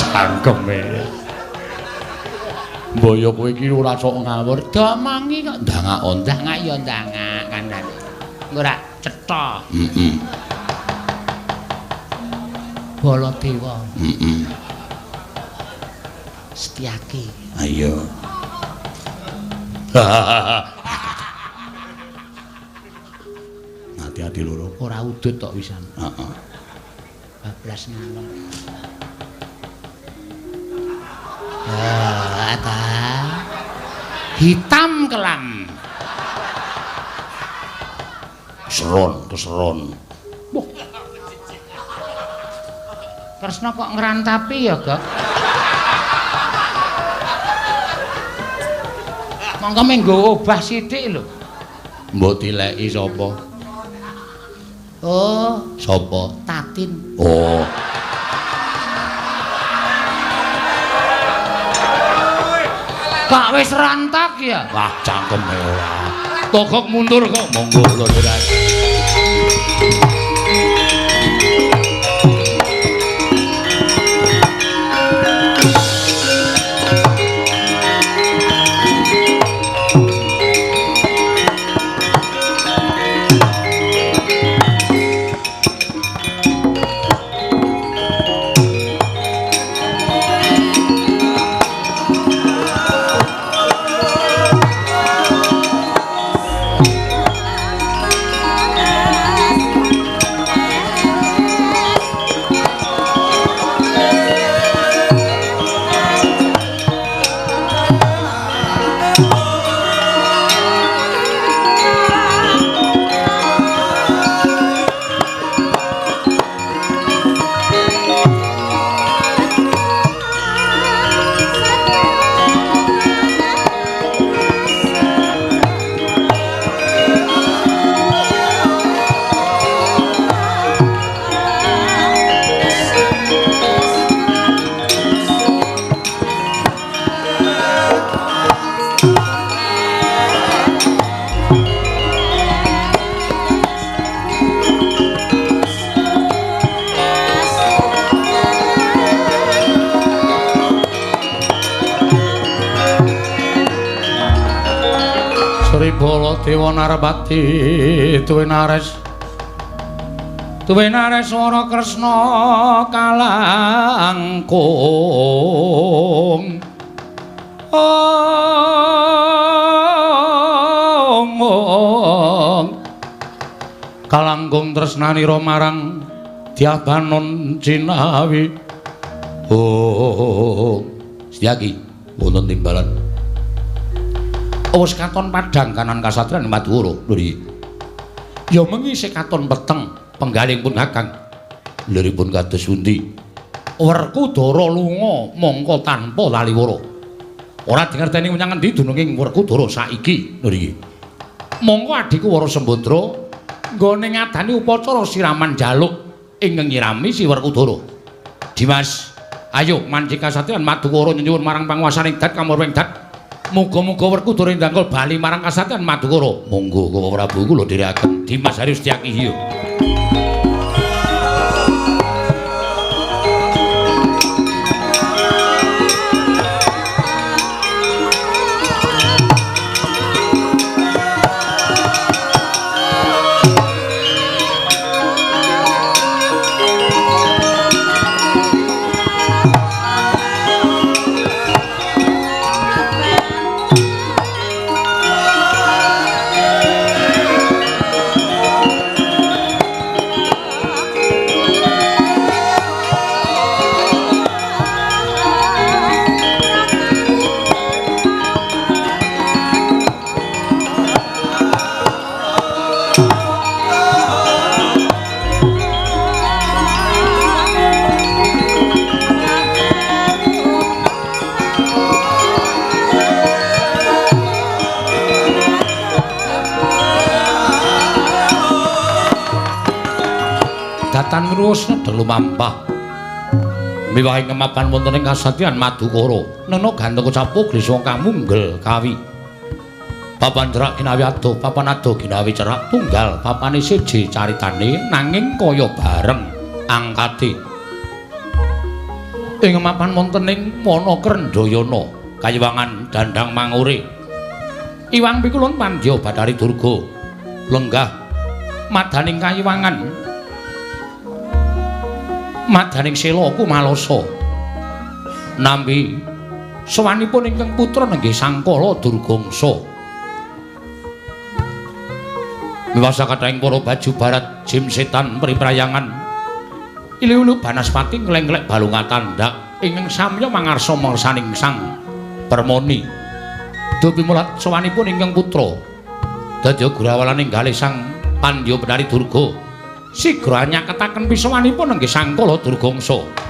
Cangkeme. Mbaya kowe iki ora sok ngawur. Domongi kok ndangak ndangak ya ndangak kandhane. Engko ora cetha. Heeh. Baladewa. Heeh. Setyaki. Ayo. Hati-hati loro. Ora udut tok wisan. Heeh. Bablas ngalor. Ah, ta. Hitam kelam. Seron, keseron. Wah. Kresna kok ngrantapi ya, Gok? Mongko mung nggo obah sithik lho. Mbok tileki sapa? Oh, sapa? Tatin. Oh. Kok wis rontok ya? Wah, cangkeme ora. Togok mundur kok. Monggo lho, Drak. Baladewa Narpati tuwinares tuwinares swara Kresna kalangkung. Ong kalangkung tresnanira marang Dyabanon Cinawi. Oh, Setyaki wonten timbalan. Wis katon padhang kanan kasatran Madura. Lho ya mengi isih katon peteng penggalih pun Kakang. Liripun kados pundi? Werkudara lunga mongko tanpa laliwara. Ora dingerteni menyang endi dununging Werkudara saiki lho iki. Mongko adhiku Wara Sembadra nggone ngadani upacara siraman jaluk ingkang nyirami si Werkudara. Dimas, ayo manjing kasatriyan Madukara nyuwun marang panguwasaning dat kamurwing dat. Muga-muga Werkudara ndangkul bali marang kasatriyan Madukara. Monggo Bapak Prabu kula dherekaken Dimas Haryo Setyaki hiyo. Datan terus nedha lumampah miwahi kemapan wonten ing kasatriyan Madukara nena ganteka capu griswa kamunggel kawi papan cerak ginawi adoh papan adoh ginawi cerak tunggal papane siji caritane nanging kaya bareng angkate ing mapan wonten ing wana Krendhayana kayiwangan dandang mangure iwang pikulun pandya Bathari Durga lenggah madaning kayiwangan madaning sela kumalasa nampi sowanipun ingkang putra nenggih Sangkala Durgangsa miwasa kathahing para baju barat jim setan priprayangan ilu-ilu banaspati nglengglek balunga tandhak ingkang samya mangarsa marsaning Sang Permoni dupi mulat sowanipun ingkang putra dadya gurawalaning galih Sang Pandya Bathari Durga sigra nyaketaken pisowanipun nenggih Sangkala Durgangsa.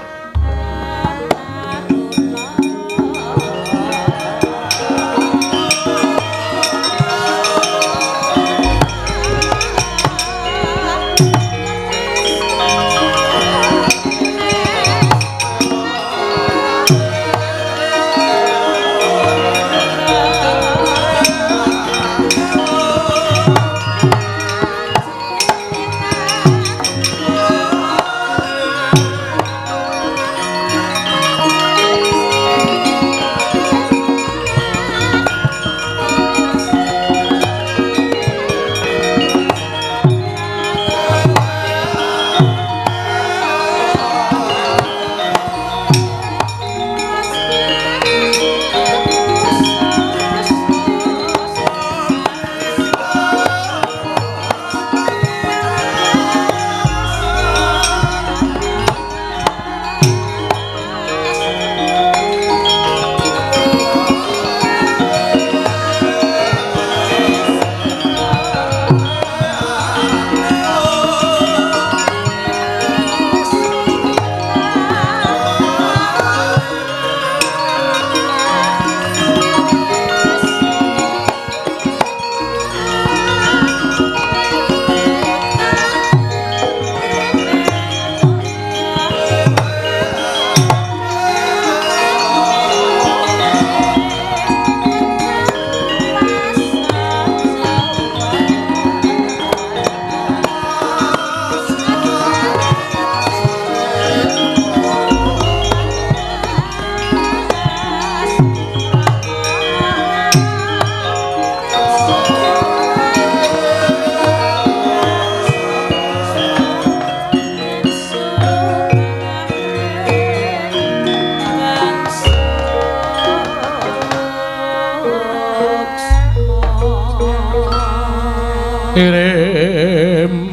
Irim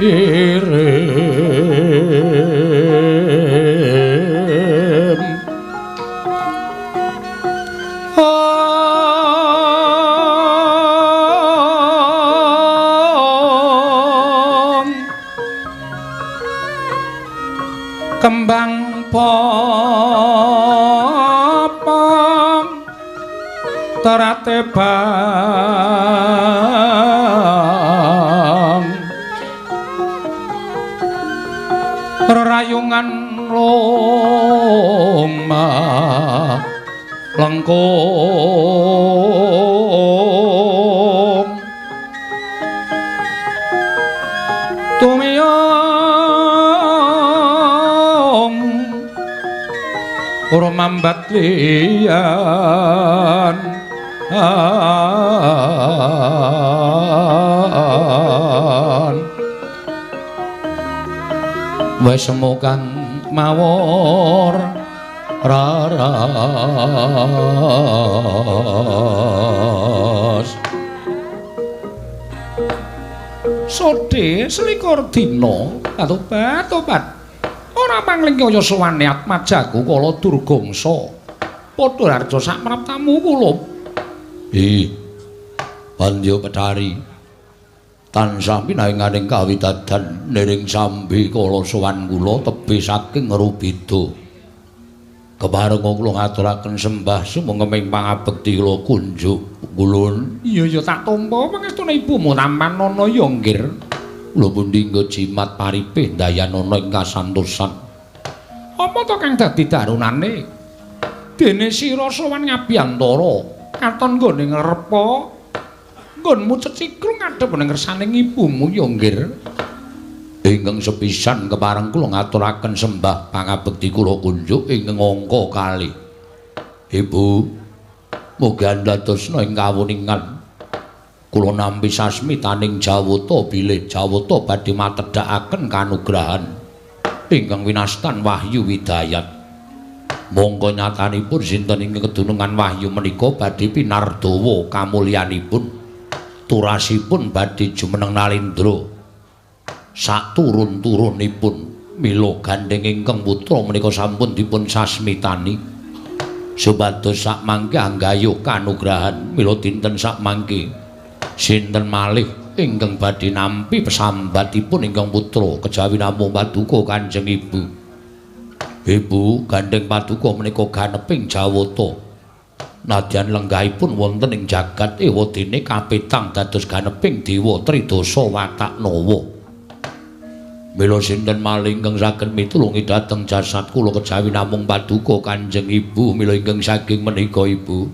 irim Om kembang Popong terate bang rerayungan lomah lengkung tumiyong ora mambat liyan wis kang mawur raras sode selikur dina atobat-tobat ora pangling kaya sowane atmajaku kala Durgangsa padha harja sak praptamu kula. Ih Pandya Betari tansah pinaringaning kawidadan niring sambi kala sowan kula tebih saking Rubeda. Keparenga kula ngaturaken sembah sumangga pangabekti kula kunjuk kulun. Iya ya tak tampa pangestune ibumu tampanana ya nggir. Kula pundi nggo jimat paripih ndayanana ing kasantosan. Apa to kang dadi darunane? Dene sira sowan ngabiyantara katon nggone ngrepa nggonmu ceciklung ngadhep ning ngersaning ibumu ya nggir. Ingkang sepisan kepareng kula ngaturaken sembah pangabekti kula kunjuk ingkang angka kalih. Ibu, mugi andadosna ing kawuningan. Kula nampi sasmitaning jawata bilih jawata badhe matedhakaken kanugrahan ingkang winastan Wahyu Widayat. Mongko nyatanipun sinten ingkang kedunungan wahyu menika badhe pinardawa kamulyanipun. Turasipun badhe jumeneng nalindra saturun-turunipun. Mila gandheng ingkang putra menika sampun dipun sasmitani supados sakmangke anggayuh kanugrahan. Mila dinten sakmangke sinten malih ingkang badhe nampi pesambatipun ingkang putra kejawi namung paduka Kanjeng Ibu. Ibu, gandheng paduka menika ganeping jawata. Nadyan lenggahipun wonten ing jagat ewadene kapetang dados ganeping dewa tridasa watak nawa. Mila sinten malih ingkang saged mitulungi dhateng jasad kula kejawi namung paduka Kanjeng Ibu. Mila ingkang saking menika Ibu,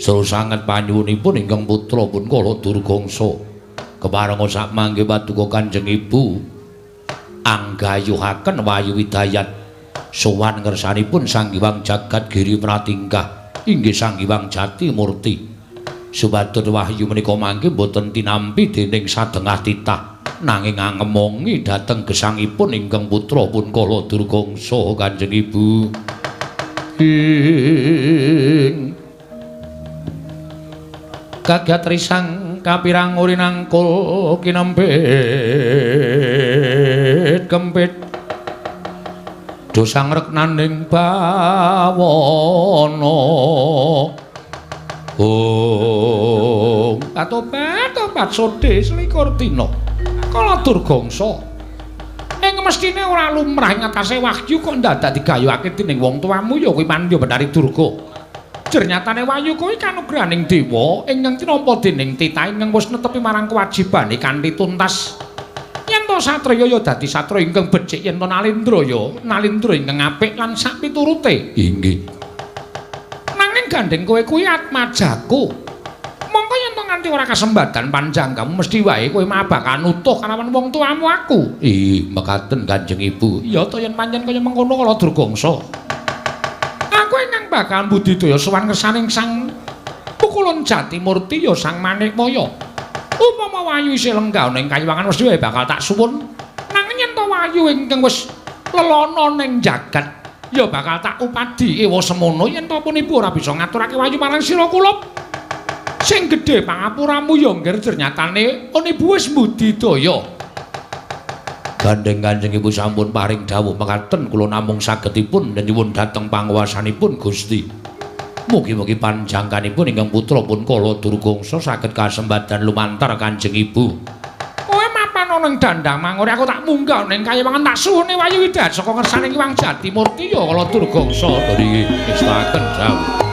seru sanget panyuwunipun ingkang putra pun kala Durgangsa. Keparenga sakmangke paduka Kanjeng Ibu anggayuhaken Wahyu Widayat sowan ngersanipun Sang Hyang Jagat Giri Pratingkah inggih Sang Hyang Jati Murti. Supados wahyu menika mangke boten tinampi dening sadengah titah nanging angemongi dhateng gesangipun ingkang putra pun kala Durgangsa Kanjeng Ibu. Ing kagat risang kapirang urinangkul kinempit kempit dosang reknaning bawana. Oh, atobat-tobat sode selikur dina kala Durgangsa ing mestine ora lumrah ing atase wahyu kok ndadak digayuhake dening wong tuamu ya kuwi Pandya Betari Durga. Jernyatane wahyu kuwi kanugrahaning dewa ingkang tinampa dening titah ingkang wis netepi marang kewajibane kanthi tuntas. Yen to satriya ya dadi satriya ingkang becik, yen to nalindra ya nalindra ingkang apik lan sapiturute. Inggih. Nanging gandheng kowe kuwi atmajaku. Mongko yen to nganti ora kasembadan panjang kamu mesti wae kowe bakal nutuh kalawan wong tuamu aku. Ih, mekaten Kanjeng Ibu. Ya to yen pancen kaya mengkono kala Durgangsa. Aku ingkang bakal budidaya sowan ngersaning Sang Pukulun Jatimurti ya Sang Manikmaya. Upama wahyu isih lenggah ning kayuwangan mesti wae bakal tak suwun. Nanging yen to wahyu ingkang wis lelana ning jagat ya bakal tak upadi ewa semono yen to pun ibu ora bisa ngaturake wahyu marang sira kula. Sing gedhe pangapuramu ya nggir ternyatane pun ibu wis budidaya. Gandheng Kanjeng Ibu sampun paring dawuh mekaten kula namung sagedipun nyuwun dhateng panguwasanipun Gusti. Mugi-mugi panjangkanipun ingkang putra pun kala Durgangsa saged kasembadan lumantar Kanjeng Ibu. Kowe mapan ana ing dandang mangore aku tak munggah ning kayewangan tak suwune Wayu Widayat saka ngersane Ki Wang Jatimurti ya kala Durgangsa dari ngestaken jauh.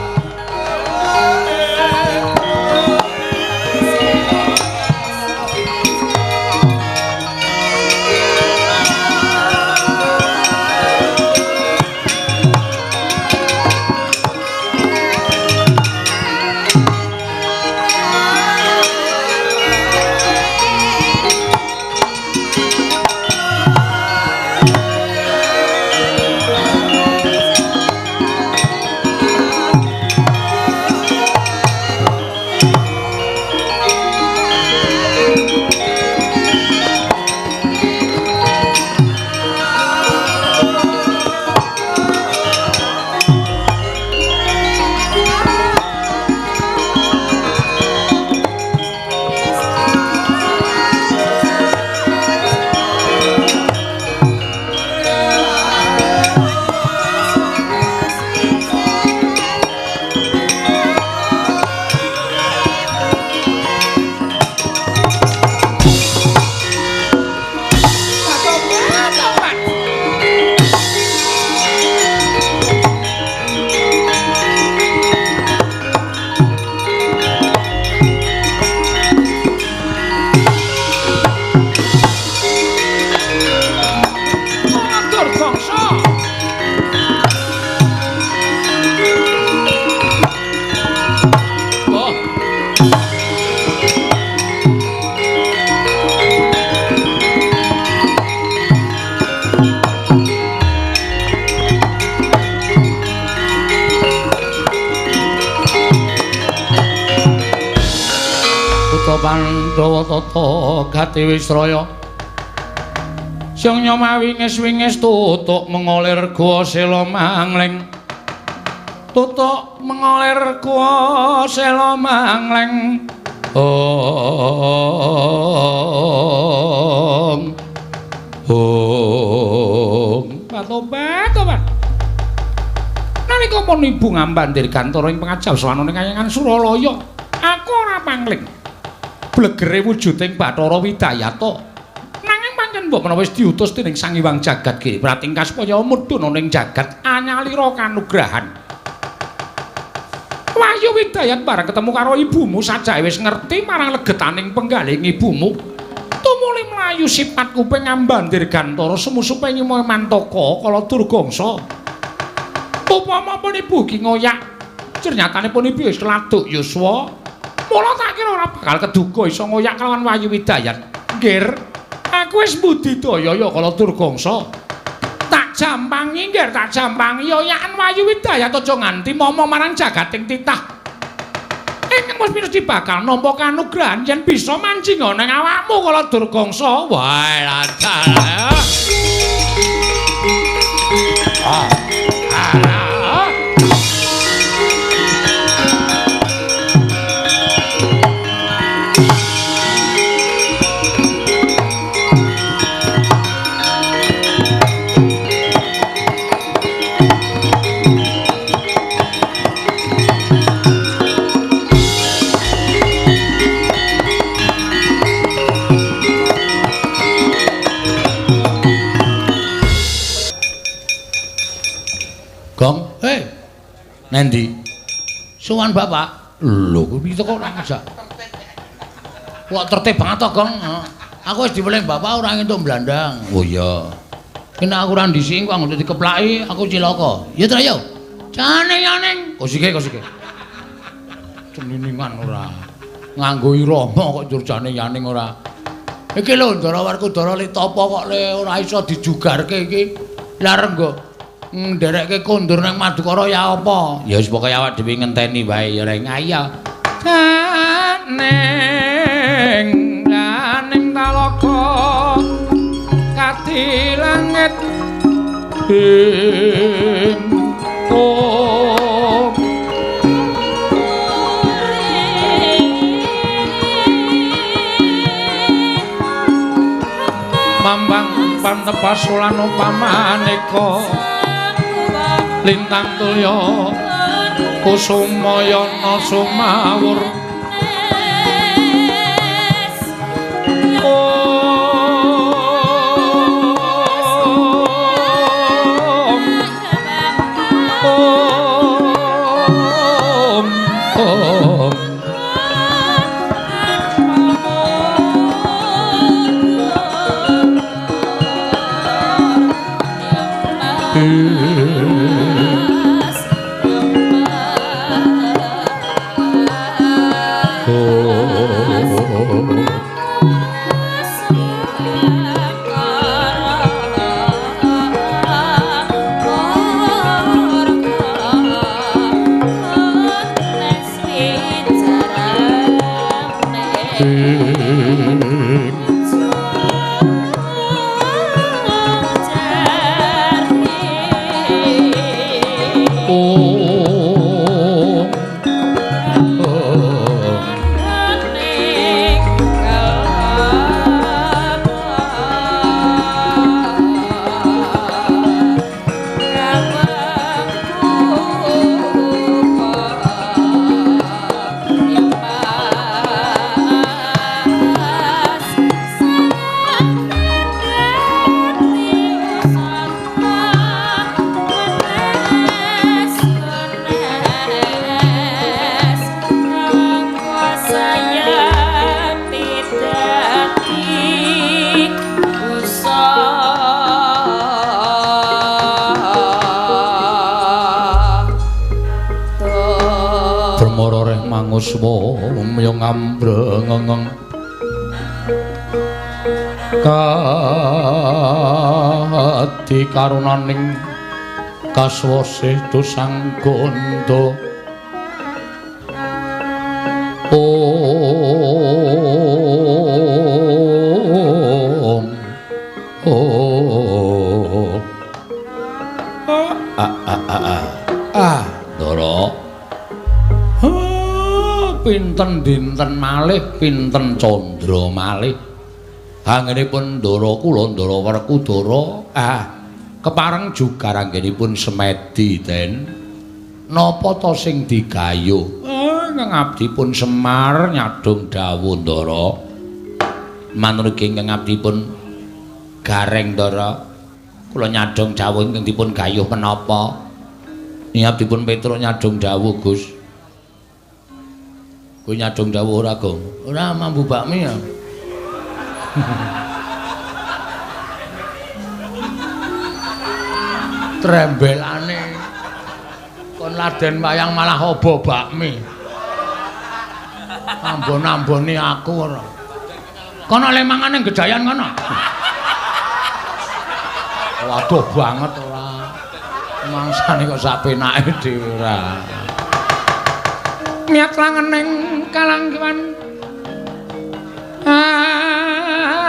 Pandhawa tata gati wisraya Syang nyomawinges-winges tutuk mengolir guwa sela mangling tutuk mengolir guwa sela mangling ong ong patobat tobat nalika pun ibu ngambandir gantara ing pangajap sawanane kayangan Suralaya aku ora pangling blegere wujuding Bathara Widayata. Nanging pancen mbok menawa wis diutus dening Sang Hyang Jagat Giri Pratingkah supaya mudhun ana ing jagat anyalira kanugrahan. Wahyu Widayat bareng ketemu karo ibumu sajake wis ngerti marang legetaning penggalih ibumu. Tumuli mlayu sipat kuping ngambandir gantara sumusupe ngimoe mantaka kala Durgangsa. Upama pun ibu ki ngoyak, cernyatane pun ibu wis laduk yuswa. Mula tak kira ora bakal keduga iso ngoyak kelawan Wahyu Widayat. Nggir, aku wis budidaya ya kala Durgangsa. Tak jampangi nggir, tak jampangi oyakan Wahyu Widayat aja nganti momong marang jagating titah. Ingkang wis mesti bakal nampa kanugrahan yen bisa manjing ana ing awakmu kala Durgangsa. Wah, lancar. Ah. Ah. Gong, hei, nendi? Sowan bapak. Lho, kuwi kok ora ngajak. Kok tertib banget to, Gong? Aku wis diweling bapak ora entuk mblandang. Oh iya. Nek aku ora ndhisiki kok anggone dikeplaki, aku cilaka. Ya ta yo. Jane yaning. Kosike, kosike. Ceniningan ora. Nganggo irama kok njur jane yaning ora. Iki lho Ndara Werkudara li tapa kok le ora iso dijugarke iki. Lah renggo nderekke kondur nang Madukara ya apa? Ya wis pokoke awak dhewe ngenteni wae ya reng. Ayo. Janing janing talaga kadi langit bintang mambang pantepas lan upamaneka lintang tulya kusumayana sumawur. Om om. Manguswa ngambrengeng kadi karunaning kaswasih dosang gondo. Om om ah ah ah ah Ndara. Pinten dinten malih, pinten candra malih. Anggenipun Ndara kula Ndara Werkudara, kepareng jugar anggenipun semedi, Den. Napa ta sing digayuh? Ingkang abdipun Semar nyadhong dawuh Ndara. Manut ingkang abdipun Gareng Ndara. Kula nyadhong dawuh ingkang dipun gayuh menapa? Ing abdipun Petruk nyadhong dawuh, Gus. Kowe nyadong dawuh ora, Gong? Ora mambu bakmi ya. Trembelane kon laden wayang malah obo bakmi. Ambon-ambone aku ora. Kono le mangane gejayan kono. Waduh banget ora. Mangsane kok sak penake dhewe ora. Miat langening kalanggiwan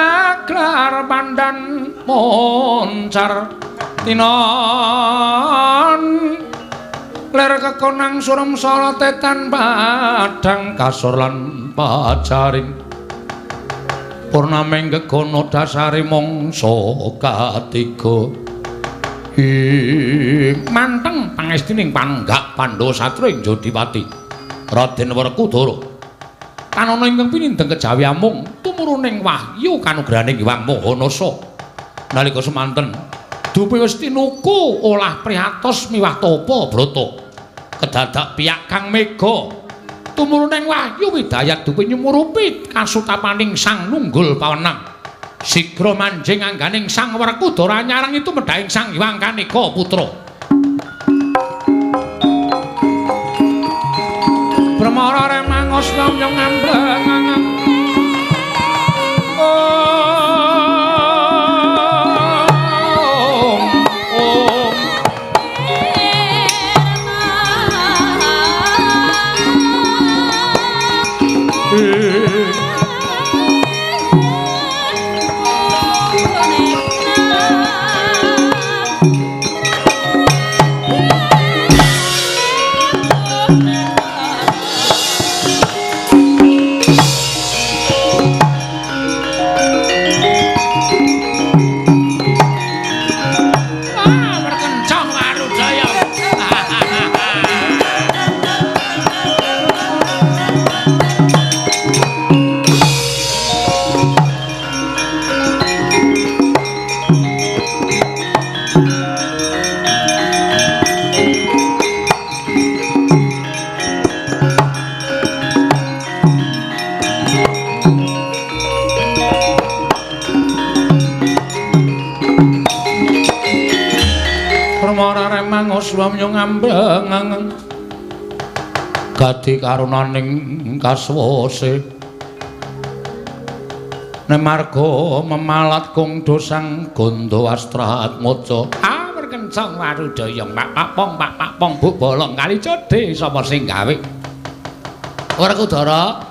aglar pandan moncar tinon ler kekonang surem sorotetan padang kasor lan pacaring purnaming gegono dasare mangsa katiga. Manteng pangestining panggak Pandhawa Satria ing Jodipati Raden Werkudara. Tanana ingkang pinindheng kejawi amung tumuruning wahyu kanugrahaning Hyang Maha Nasa. Nalika semanten dupi wis tinuku olah prihatos miwah tapa brata. Kedadak piyak kang mega tumuruning wahyu widayat dupi nyumurupi kasutapaning Sang Nunggul Pawenang. Sigra manjing angganing Sang Werkudara nyarang itu medhaing Sang Hyang Kaneka Putra. Brahmara remangos nyong ngambreng. Om om. swamya ngambreng gati karunaning kaswase nemarga memalat kung dosang gondo astratmaja awer kencang warudaya pak pong pak pong buk bolong kali codhe sapa sing gawe Werkudara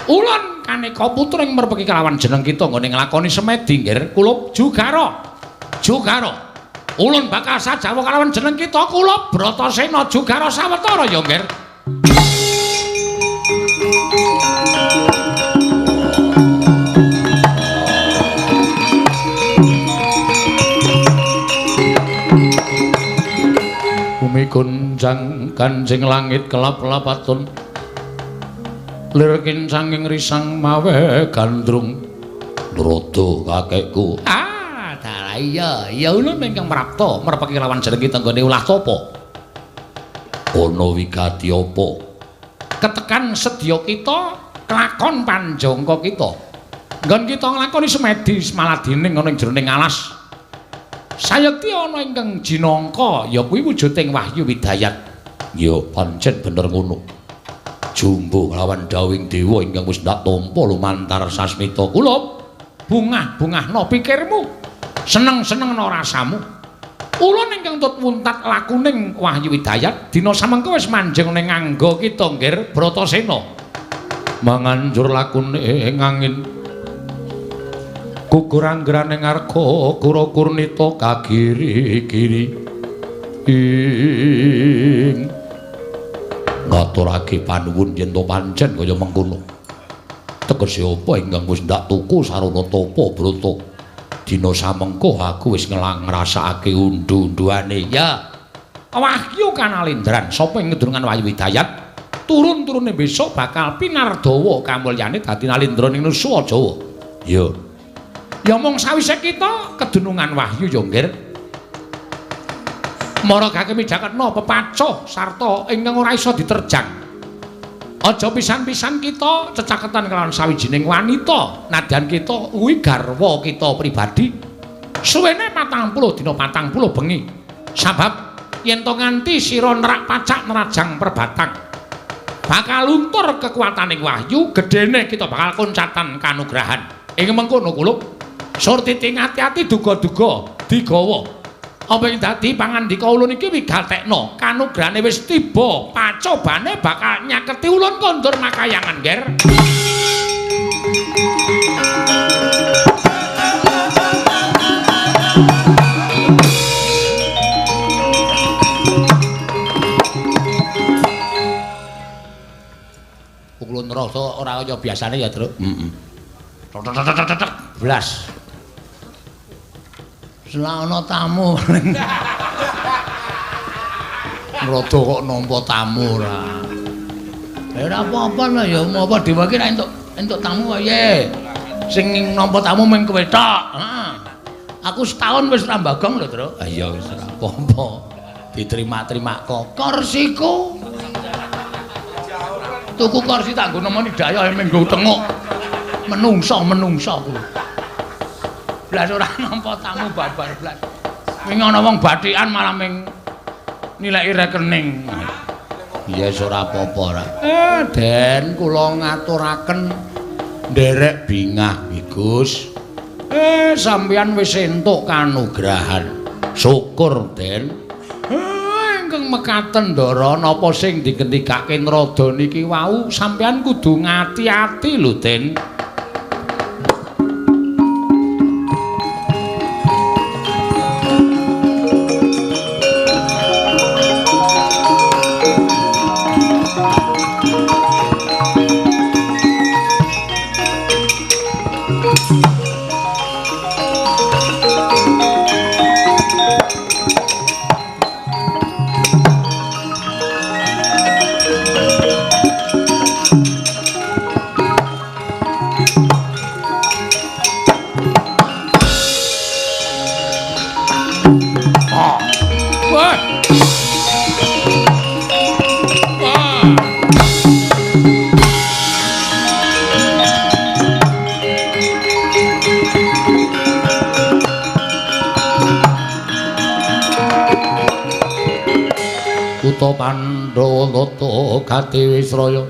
ulun kaneka putra ing merpeki kelawan jeneng kita nggone nglakoni semedi nggir kula Jugara Jugara ulun bakal sajawa kelawan jeneng kita kula Bratasena Jugara sawetara ya nggir. Bumi gonjang kanjing langit kelap-lapatun lir kincanging risang mawe gandrung nrodo kakekku. Ah, dalah iya, ya ulun ingkang prapta merpeki lawan jeneng kita nggone ulah tapa. Ana wigati apa? Ketekan sedya kita kelakon panjangka kita. Nggon kita nglakoni semedi semaladining ana ing jroning alas. Sayekti ana ingkang jinangka ya kuwi wujuding wahyu widayat. Ya pancen bener ngono. Jumbo lawan dawing dewa ingkang wis ndak tampa lumantar sasmita kula. Bungah-bungahno pikirmu, seneng-senengno rasamu. Ulun ingkang tut wuntat lakuning wahyu widayat dina samengko wis manjing ning angga kita nggir Bratasena. Manganjur lakune angin gugur anggraning arga kura kurnita kagiri-giri ing ngaturake panuwun yen to pancen kaya mengkono. Tegese apa ingkang wis ndak tuku sarana tapa brata. Dina samengko aku wis ngrasakake undu-unduane. Ya. Wahyu kanalindran sapa ing ngedurungan wahyu widayat turun-turune besok bakal pinardawa kamulyane dadi nalindra ning Nusa Jawa. Ya. Ya mung sawise kita kedunungan wahyu ya nggir. Maragake mijaketna pepacuh sarta ingkang ora iso diterjang. Aja pisan-pisan kita cecaketan kelawan sawijining wanita, nadyan kita kuwi garwa kita pribadi. Suwene 40 dina 40 bengi. Sabab yen to nganti sira nerak pacak nerajang perbatang, bakal luntur kekuataning wahyu, gedene kita bakal koncatan kanugrahan. Ing mengkono kula surtiti ati-ati duga-duga digawa. Apa ing dadi pangandika ulun iki wigatekna kanugrahane wis tiba, pacobane bakal nyaketi ulun kondur makayangan, Ger. Ulun rasa ora kaya biasane ya, Truk. Heeh. Tek blas. Selak ana tamu. Nrodo kok nampa tamu ora. Ya ora apa-apa lah ya, apa dhewe iki nek entuk tamu piye. Sing nampa tamu mung kowe tok. Heeh. Aku setahun wis ora mbagong lho, Truk. Ah iya wis ora apa-apa. Diterima-terima kok kursiku. Tuku kursi tak nggo nemoni dayah minggu tenguk. Menungso-menungso kuwi. Blas ora nampa tamu babar blas. Wingi ana wong bathikan malah ming nilai rekening. Ya wis ora apa-apa ora. Den kula ngaturaken nderek bingah Gus. Sampeyan wis entuk kanugrahan. Syukur, Den. Ingkang mekaten ndara napa sing digendikake nrada niki wau sampeyan kudu ngati-ati lho, Den. Kutha Pandhawa tata gati Wisraya.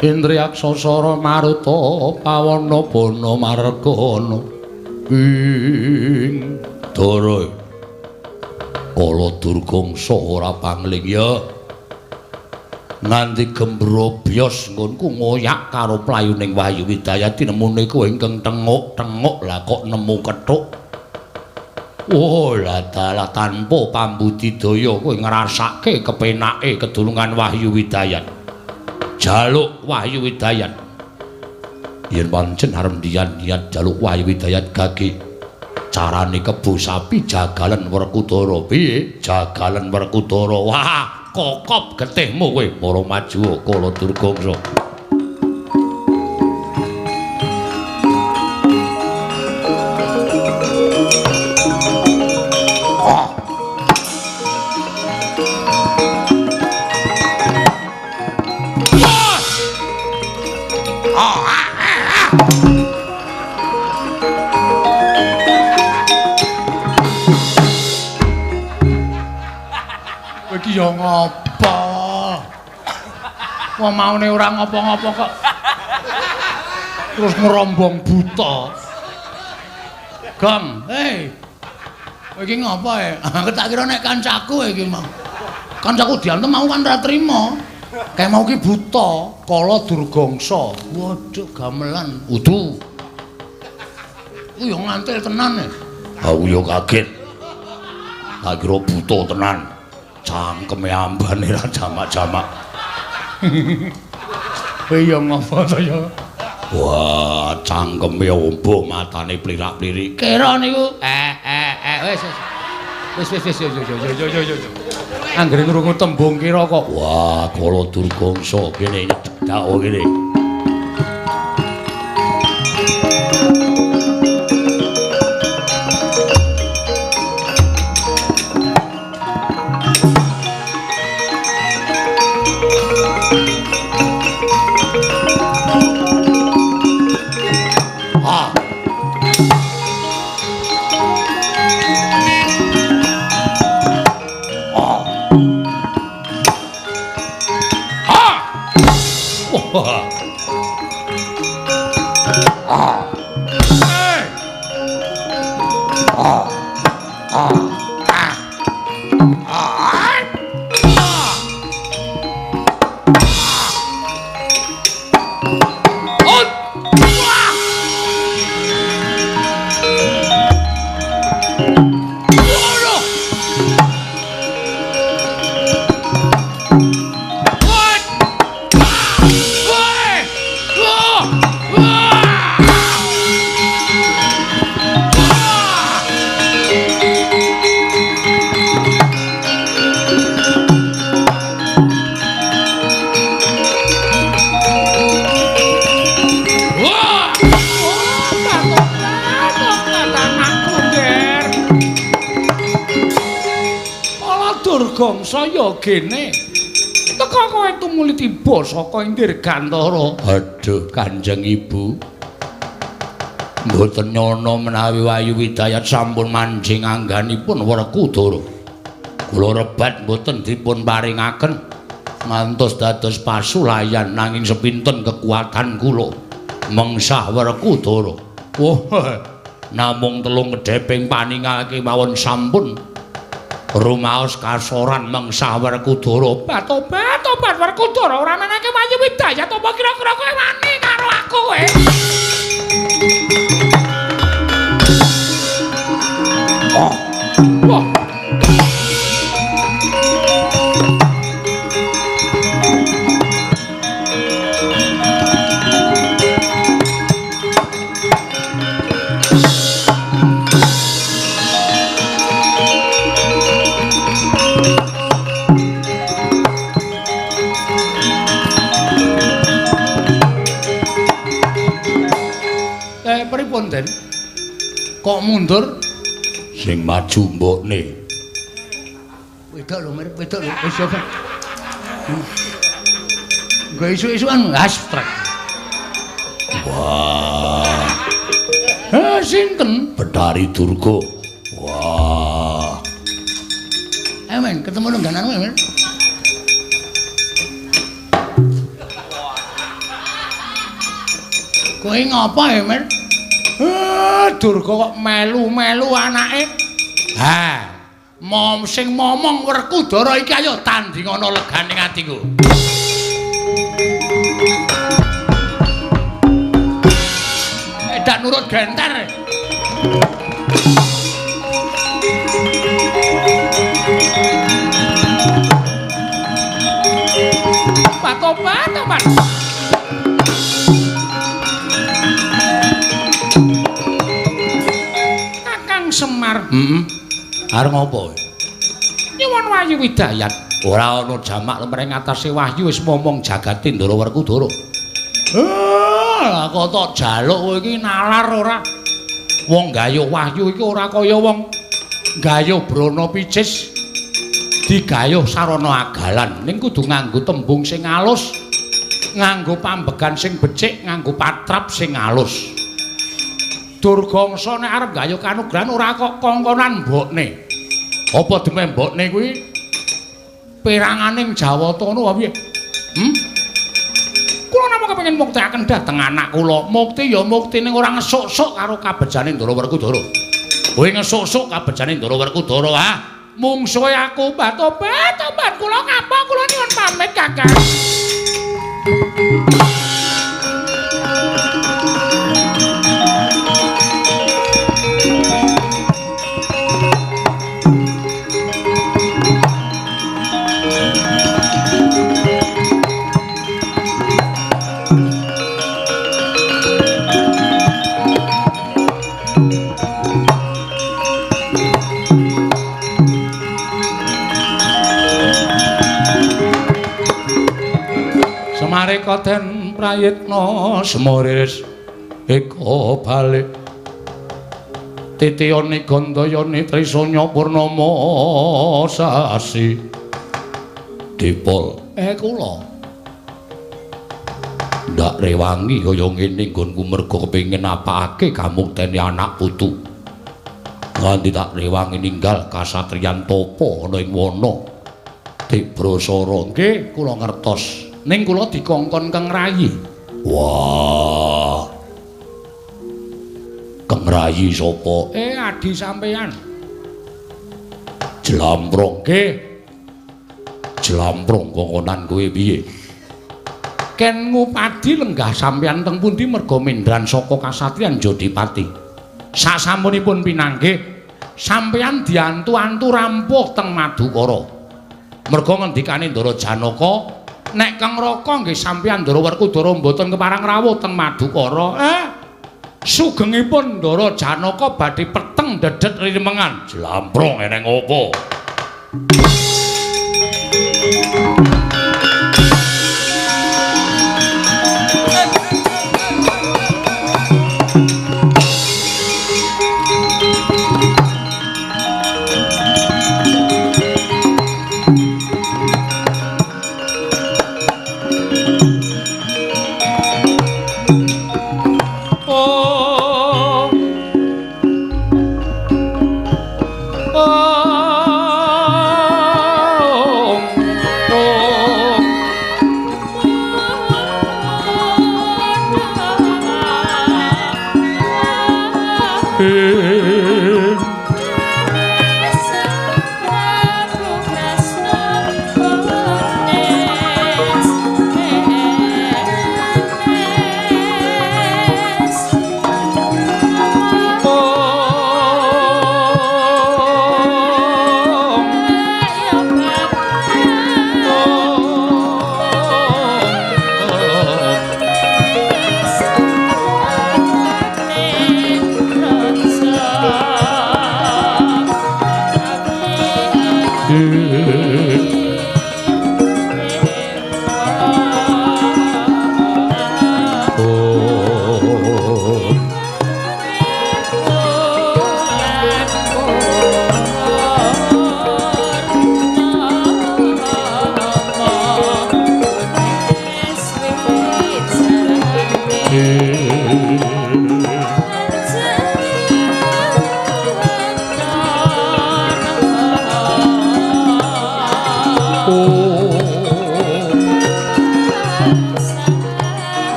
Indriyaksa Sara Maruta pawana bana margana. Ing Dara. Kala Durgangsa ora pangling ya. Nganti gembrobyos nggonku ngoyak karo playuning Wahyu Widayat tinemune kowe ingkang tenguk-tenguk lah kok nemu kethuk. Oh lah dalah tanpa pambudidaya kowe ngrasake kepenake kedulungan Wahyu Widayat. Jaluk Wahyu Widayat. Yen pancen arep niat jaluk Wahyu Widayat gage carane kebo sapi jagalen Werkudara. Piye? Jagalen Werkudara. Wah, kokop getihmu kowe para maju Kala Durgangsa. Iki ya ngopo? Wong maune ora ngopo-ngopo kok terus ngerombong buta. Gong, hei. Kowe iki ngopo e? Aku tak kira nek kancaku iki mau. Kancaku diantem mau kan ora trima. Kae mau ki buta, Kala Durgangsa. Waduh, gamelan. Udu. Ku yo ngantil tenan e. Aku yo kaget. Tak kira buta tenan. Cangkeme ambane ra jamak-jamak. Kowe yo ngopo to ya? Wah, cangkeme ombo, matane plirak-plirik. Kira niku. Wis. Wis yo yo yo. Anggere ngrungu tembung kira kok. Wah, Kala Durgangsa kene nyedhak kene. Durgangsa ya gene. Teka kowe tumuli tiba saka ing Dirgantara. Aduh, Kanjeng Ibu. Mboten nyana menawi Wahyu Widayat sampun manjing angganipun Werkudara. Kula rebat mboten dipun paringaken ngantos dados pasulayan nanging sepinten kekuatan kula mengsah Werkudara. Wah, namung telung kedheping paningal kemawon sampun rumaos kasoran mengsah Werkudara. Tobat, tobat Werkudara ora menake Wahyu Widayat apa kira-kira kowe wani karo aku kowe? Oh. Wah. Pripun, Den? Kok mundur? Sing maju mbokne. Wedok lho, Mir, wedok lho. Wis yo. Nggo isuk-isukan abstrak. Wah. Eh, sinten? Betari Durga. Wah. Men, men ketemu lunggananmu men. Kowe ngapa ya men? Durga kok melu-melu anake. Ha, mom sing momong Werkudara iki ayo tandingana legane atiku. Edak nurut genter. Patobat, tobat. Kakang Semar. Heeh. Arep ngopo? Nyuwun Wahyu Widayat. Ora ana jamak lemreng atase wahyu wis momong jagate Ndara Werkudara. Lah kok tok jaluk kowe iki nalar ora? Wong gayuh wahyu iki ora kaya wong gayuh brana picis. Digayuh sarana agalan ning kudu nganggo tembung sing alus, nganggo pambegan sing becik, nganggo patrap sing alus. Durgangsa nek arep gayuh kanugrahan ora kok kongkonan mbokne. Apa deme mbokne kuwi peranganing Jawata ngono apa piye? Kula namung kepengin muktekaken dhateng anak kula. Mukti ya mukti ning ora ngesuk-suk karo kabejane Ndara Werkudara. Kowe ngesuk-suk kabejane Ndara Werkudara, ha? Mungsuhe aku batobat, tobat kula ngapa kula nyuwun pamit Kakang. Semareka den prayitna semoriris eka balik titiyane gandayane trisanya purnama sasi dipol. Kula ndak rewangi kaya ngene nggonku merga kepengin napakake kamuktene anak putu nganti tak rewangi ninggal kasatriyan tapa ana ing wana Tibrasara. Nggih kula ngertos. Ning kula dikongkon Kang Rayi. Wah. Kang Rayi sapa? Adi sampeyan. Jlamprong nggih. Jlamprong kongkonan kowe piye? Ken ngupadi lenggah sampeyan teng pundi merga mendran saka kasatriyan Jodipati. Sasampunipun pinanggih sampeyan diantu-antu rampuh teng Madukara. Merga ngendikane Ndara Janaka nek Kang Raka nggih sampeyan Ndara Werkudara mboten keparang rawuh teng Madukara. Sugengipun Ndara Janaka badhe peteng dedet rimengan. Jlamprong eneng opo?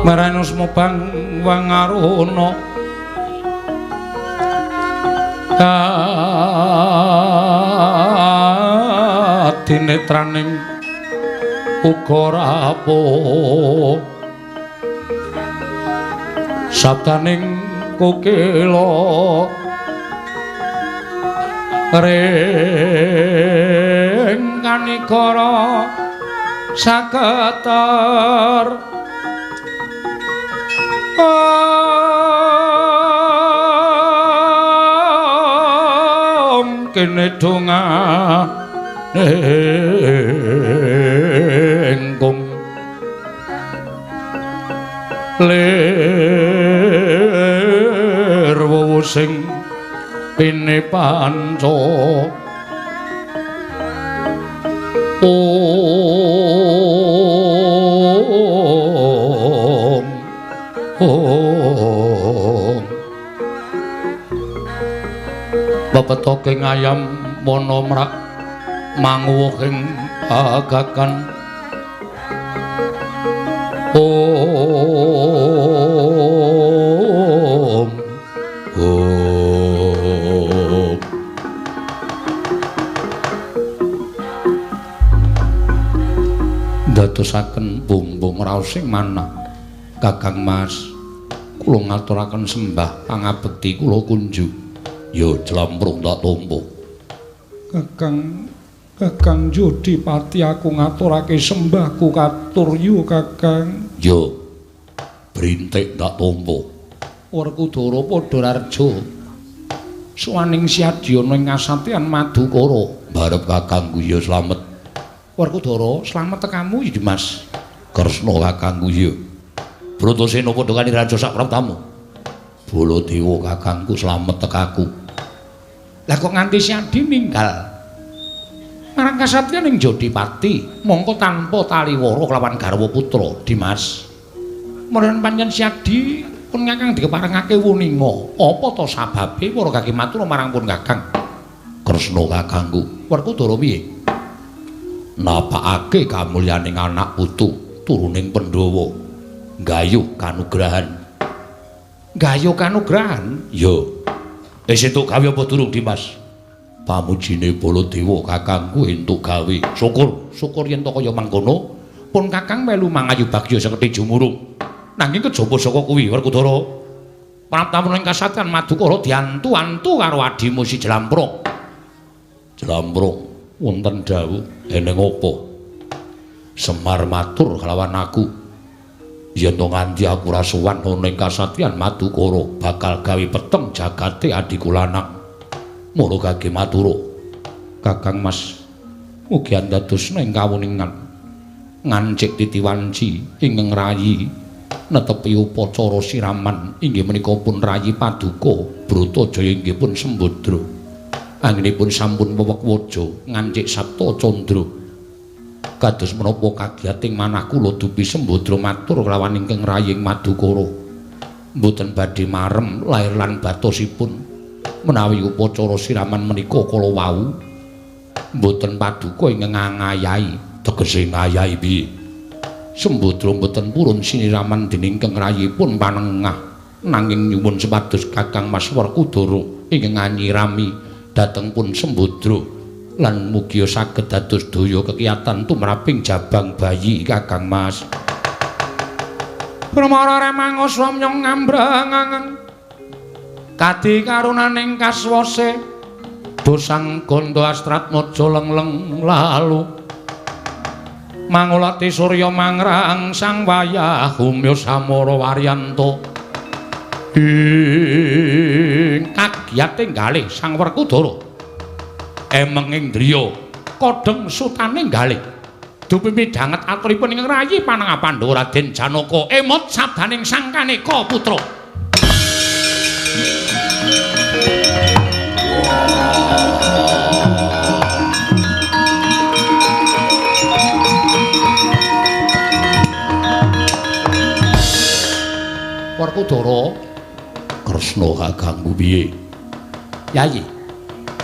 Maranusmo bang wangaruna kadinetraning uga rapuh sabdaning kokila ring kanikara saketer om kene dongane engkung lir wuwu sing pine panca om om pepetoking ayam wana mrak manguwuhing agakan om om ndadosaken bumbung raos sing manah. Kakang Mas, kula ngaturaken sembah pangabekti kula kunjuk. Ya jlamprung tak tampa. Kakang, Kakang Jodipati aku ngaturake sembahku katur yu Kakang. Ya brintik tak tampa. Werkudara padha rarja suwaning siadyana ing kasatyan Madukara. Barep kakangku ya slamet. Werkudara slamet tekamu ya Mas. Kresna kakangku ya. Bratasena padha kali raja sak praptamu. Baladewa kakangku slamet tekaku. Lah kok nganti Siadi ninggal marang kasatriyan ing Jodipati mongko tanpa taliwara kelawan garwa putra Dimas. Menawi pancen Siadi pun kakang dikeparengake wuninga, apa to sababe para kaki matur marang pun kakang? Kresna kakangku, Werkudara piye? Napakake kamulyaning anak putu turuning Pandhawa. Gayuh kanugrahan. Gayuh kanugrahan? Ya. Wis entuk gawe apa durung Dimas? Pamujine Baladewa kakangku entuk gawe. Syukur, syukur yen to kaya mangkono. Pun kakang melu mangayu bagya seketi jumurung. Nanging kejaba saka kuwi Werkudara. Praptamu ing kasatriyan Madukara diantu-antu karo adimu si Jlamprong. Jlamprong wonten dawuh eneng apa? Semar matur kelawan aku. Yen to nganti aku ora sowan ana ing kasatriyan Madukara bakal gawe peteng jagate adhiku lanang. Mula kage matura. Kakang Mas, mugi andadosna ing kawuningan ngancik titiwanci ingkang rayi netepi upacara siraman inggih menika pun rayi paduka Bratajaya inggih pun Sembadra. Anggenipun sampun wewek waja ngancik Sapta Candra. Kados menapa kagiyating manah kula dupi Sembadra matur kelawan ingkang raying Madukara. Mboten badhe marem lair lan batosipun menawi upacara siraman menika kala wau mboten paduka ingkang ngayahi. Tegese ngayahi piye? Sembadra mboten purun siniraman dening ingkang rayipun panengah nanging nyuwun supados Kakang Mas Werkudara ingkang nganyirami dhateng pun Sembadra lan mugia saged dados daya kekiyatan tumraping jabang bayi Kakang Mas. Permara remang swamyong ngambrang kadi karunaning kaswase Dosang Ganda Astratmaja lengleng lalu mangulati surya mangrang sang wayah humya samara waryanto ing kagiyate galih Sang Werkudara emenging driya kodheng sutane galih dupi midhanget aturipun ing rayi panengah Pandhawa Raden Janaka emot sabdaning Sang Kaneka putra. Werkudara Kresna kaganggu piye? Yayi,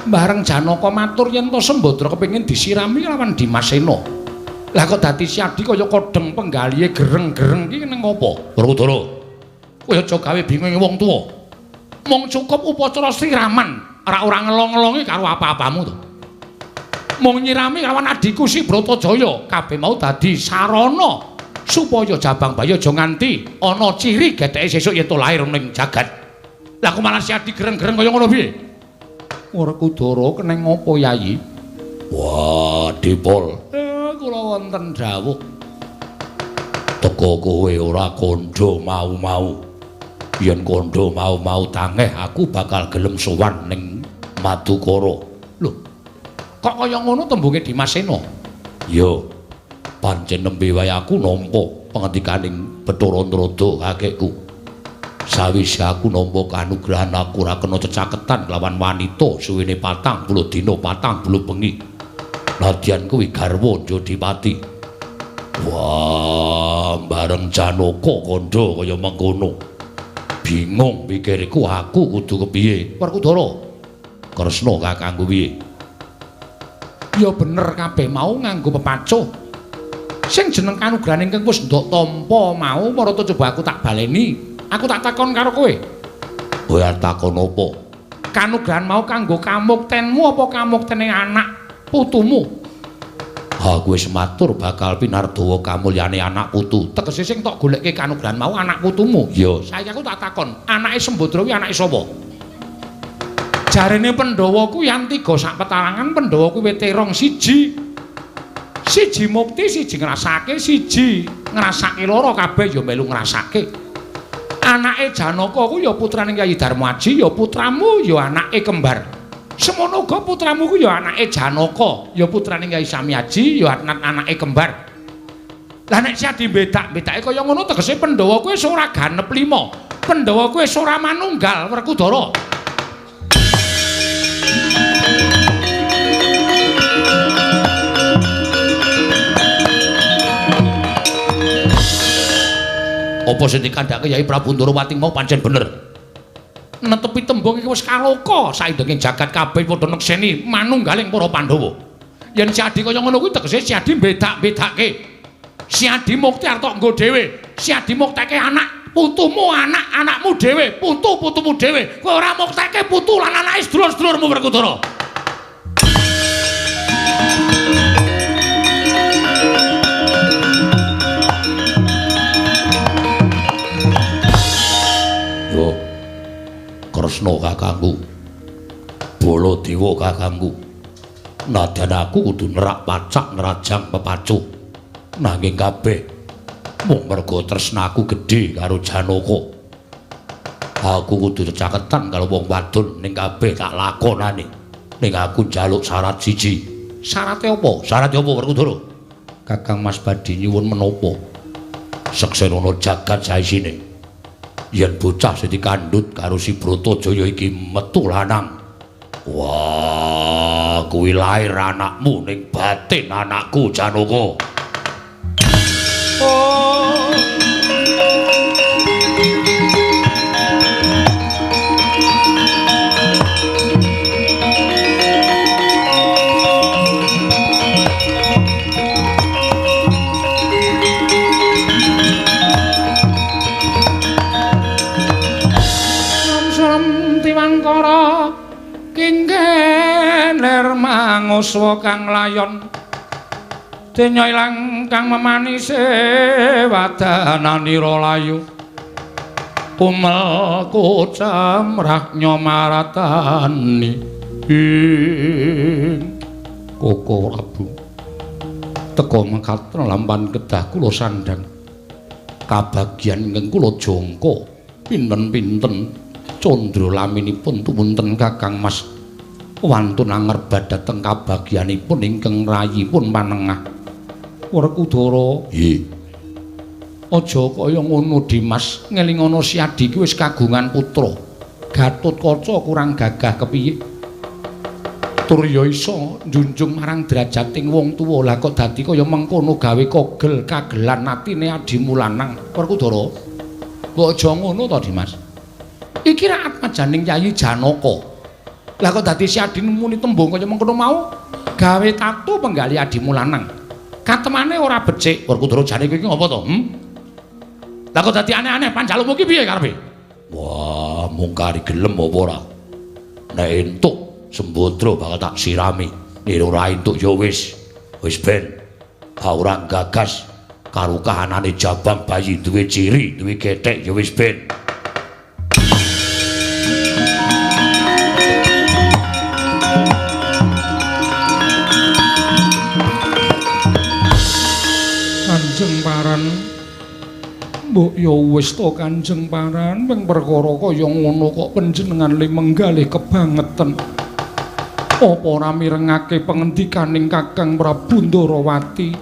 bareng Janaka matur yen to Sembadra kepengin disirami lawan Dimasena. Lah kok dadi siadi kaya kodheng penggalihe gereng-gereng iki nang apa? Werkudara, kowe aja gawe bingunge wong tuwa. Mung cukup upacara siraman, ora ngelong-ngelongi karo apa-apamu to. Mung nyirami lawan adhiku si Bratajaya, kabeh mau dadi sarana supaya Jabang Bayi aja nganti ana ciri getheke sesuk yen to lair ning jagat. Lah kok malah siadi gereng-gereng kaya ngono piye? Werkudara keneng apa Yayi? Wah, Dipol. Kula wonten dawuh. Teko kowe ora kandha mau-mau. Yen kandha mau-mau tangeh aku bakal gelem sowan ning Madukara. Lho, kok kaya ngono tembunge Dimasena? Ya. Pancen nembe wae aku nampa pangandikaning Bathara Narada kakekku. Sawise aku nampa kanugrahan aku ora kena cecaketan lawan wanita suwene 40 dina 40 bengi. Nadyan kuwi garwa Jodipati. Wah, bareng Janaka kandha kaya mengkono. Bingung pikirku aku kudu kepiye? Werkudara, Kresna kakangku piye? Ya bener kabeh mau nganggo pepacuh. Sing jeneng kanugrahan ingkang wis ndok tampa mau marata coba aku tak baleni. Aku tak takon karo kowe. Kowe arep takon apa? Kanugrahan mau kanggo kamuktenmu apa kamuktene anak putumu? Aku wis matur bakal pinardawa kamulyane anak putu. Tegese sing tok golekke kanugrahan mau anak putumu. Ya, saiki aku tak takon, anake Sembadra kuwi anake sapa? Jarene Pandhawa kuwi antiga sak petarangan, Pandhawa kuwi terong siji. Siji mukti, siji ngrasake, siji ngrasake lara kabeh ya melu ngrasake. Anake Janaka kuwi ya putrane Kyai Darmaji, ya putramu, ya anake kembar. Semono uga putramu kuwi ya anake Janaka, ya putrane Kyai Samyaji, ya anake kembar. Lah nek siadi bedak-bedake kaya ngono tegese Pandhawa kuwi wis ora ganep lima. Pandhawa kuwi wis ora manunggal Werkudara. Apa sing dikandhake Yai Prabu Ndorowati mau pancen bener. Netepi tembung iki wis kaloka saindenging jagat kabeh padha nekseni manunggaling para Pandhawa. Yen siadi kaya ngono kuwi tegese siadi bedak-bedake. Siadi mukti arep tok nggo dhewe, siadi mukteke anak putumu, anak-anakmu dhewe, putu-putumu dhewe. Kowe ora mukteke putu lan anake sedulur-sedulurmu Werkudara. Kresna kakangku, Baladewa kakangku, nadyan aku kudu nerak pacak nerajang pepacuh, nanging kabeh mung merga tresnaku gedhe karo Janaka. Aku kudu cecaketan karo wong wadon ning kabeh tak lakonane. Ning aku njaluk syarat siji. Syarate apa? Syarate apa Werkudara? Kakang Mas badhe nyuwun menapa? Seksenono jagat saisine. Yen bocah sing dikandhut karo si Bratajaya iki metu lanang. Wah, kuwi lair anakmu ning batin anakku Janaka. Oh. Manguswa kang layon denya ilang kang memanise wadananira layu kumel kocamrah nyomaratani. Ing Koko Prabu teka mekaten lampan kedah kula sandhang kabagyan ingkang kula jangka pinten-pinten candra laminipun tumunten Kakang Mas wantun angerbat dhateng kabagyanipun ingkang rayipun panengah. Werkudara, nggih. Aja kaya ngono Dimas, ngelingono si Adi iki wis kagungan putra. Gatotkaca kurang gagah kepiye? Tur ya iso njunjung marang drajating wong tuwa. Lah kok dadi kaya mengkono gawe kogel kagelan atine adimu lanang. Werkudara, mbok aja ngono to Dimas. Iki ra atmajaning Yayi Janaka. Lah kok dadi si Adi muni tembung kaya mengkono mau gawe tatu penggali adimu lanang. Katemane ora becik. Werkudara jane kowe iki ngopo to? Lah kok dadi aneh-aneh panjalukmu iki piye karepe? Wah, mung kari gelem apa ora? Nek entuk Sembadra bakal tak sirami. Nek ora entuk ya wis. Wis ben. Ora gagas karo kahanane jabang bayi duwe ciri, duwe gethek ya wis ben. Kanjeng Paran, mbok ya wis to Kanjeng Paran, ping perkara kaya ngono kok panjenengan le menggalih kebangeten. Apa ora mirengake pengendikaning Kakang Prabu Ndarawati?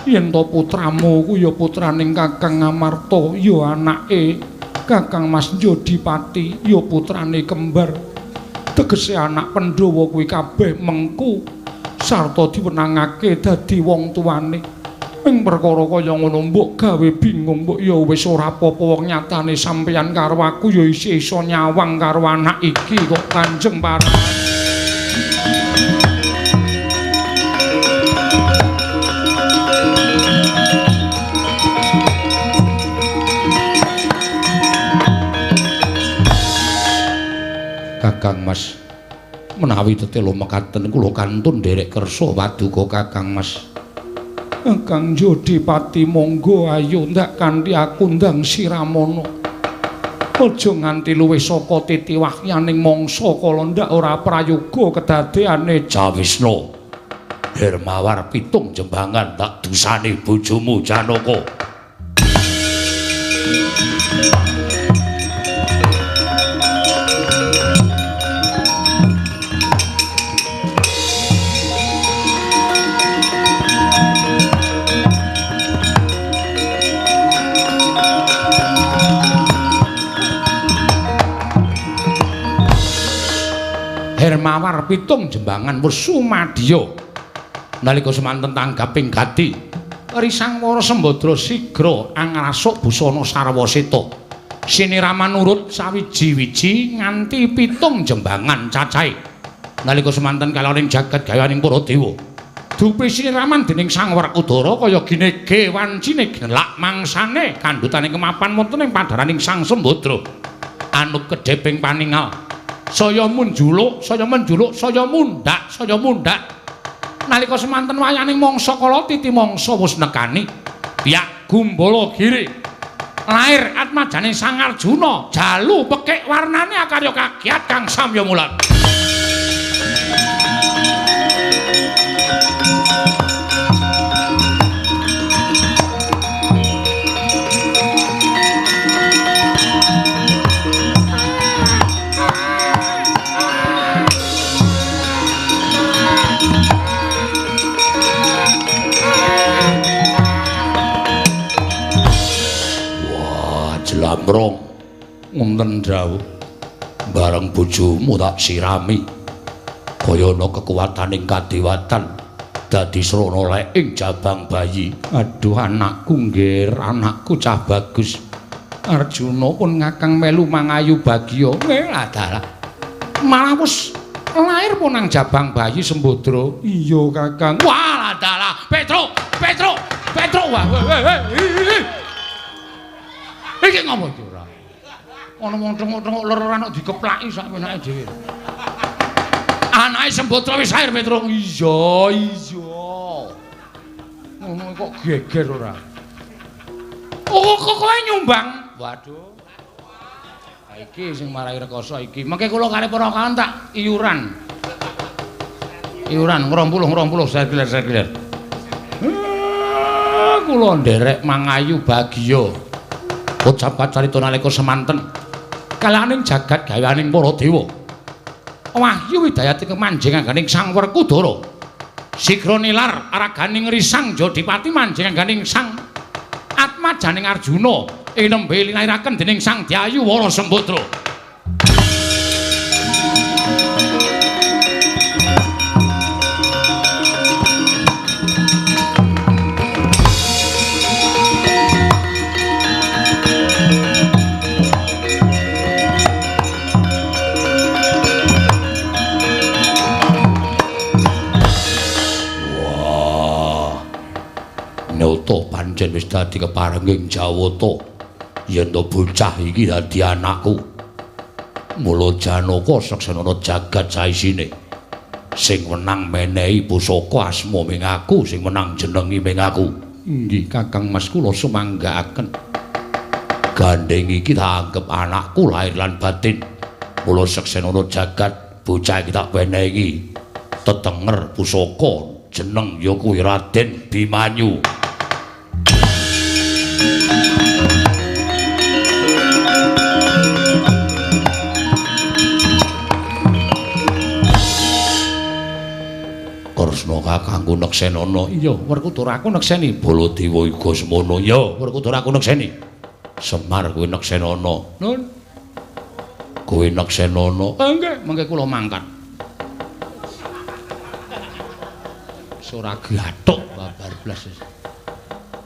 Yen to putramu ku ya putraning Kakang Ngamarta, ya anake Kakang Mas Jodipati, ya putrane kembar. Tegese anak Pandhawa kuwi kabeh mengku sarta diwenangake dadi wong tuane. Ing perkara kaya ngono mbok gawe bingung, mbok ya wis ora apa-apa wong nyatane sampeyan karo aku ya isih iso nyawang karo anak iki kok Kanjeng Paran. Kakang Mas, menawi tetela mekaten kula kantun nderek kersa paduka Kakang Mas. Kakang Jodipati monggo ayo ndak kanthi aku ndang siramono. Aja nganti luwih saka titi wahyaning mangsa kala ndak ora prayoga kedadeane Jawisna. Hermawar pitung jembangan tak dusane bojomu Janaka. Hermawar pitung jembangan wis sumadya. Nalika semanten tanggaping gati, Risangwara Sembadra sigra angrasuk busana sarwa seta. Siniraman nurut sawiji-wiji nganti pitung jembangan cacahe. Nalika semanten kaloring jagat gayaning para dewa. Dupi siniraman dening Sang Werkudara kaya ginege wancine gelak mangsane kandhutane kemapan wonten ing padharaning Sang Sembadra. Anup kedheping paningal. Saya munjuluk, saya menjuluk, saya mundhak, saya mundhak. Nalika semanten wayaning mangsa kala titi mangsa wis nekani piyak Gumbala Giri. Lair atmajane Sang Arjuna, jalu pekik warnane akarya kagiat kang samya mulat. Jlamrong wonten dawuh bareng bojomu tak sirami kaya ana kekuwataning kadewatan dadi srana lek ing jabang bayi. Aduh anakku nggir, anakku cah bagus. Arjuna pun ngakang melu mangayu bagya. Dalah. Malah wis lair pun nang jabang bayi Sembadra. Iya Kakang. Wah dalah, Petruk, Petruk, Petruk. Wah, iki ngopo iki ora? Ana wong thenguk-thenguk lereran kok dikeplaki sak penake dhewe. Anake Sembadra wis lair, Petruk. Iya, iya. Ngono kok geger ora? Oh, kok kowe nyumbang? Waduh. Ha iki sing marai rekoso iki. Mengke kula karo para kawan tak iuran. Iuran 20 sekiler. Kula nderek mangayu bagya. Ucap kacarita nalika semanten kalaning jagat gaweaning para dewa. Wahyu Widayati kemanjing angganing Sang Werkudara. Sigra nilar araganing Risang Jodipati manjing angganing Sang Atmajaning Arjuna ing nembe linairaken dening Sang Dyayu Wara Sembadra. Pancen wis dadi keparenging Jawata yen to bocah iki dadi anakku. Mula Janaka seksenana jagat saisine. Sing wenang menehi pusaka asma ming aku, sing wenang jenengi ming aku. Inggih Kakang Mas, kula sumanggaaken. Gandeng iki tak anggep anakku lahir lan batin. Mula seksenana jagat bocah iki tak wenehi tetenger pusaka jeneng ya kuwi Raden Bimanyu. Kresna kakangku neksenana. Iya, Werkudara aku nekseni. Baladewa uga semono. Iya, Werkudara aku nekseni. Semar kowe neksenana. Nun. Kowe neksenana. Nggih, mengke kula mangkat. Ora gathuk babar blas.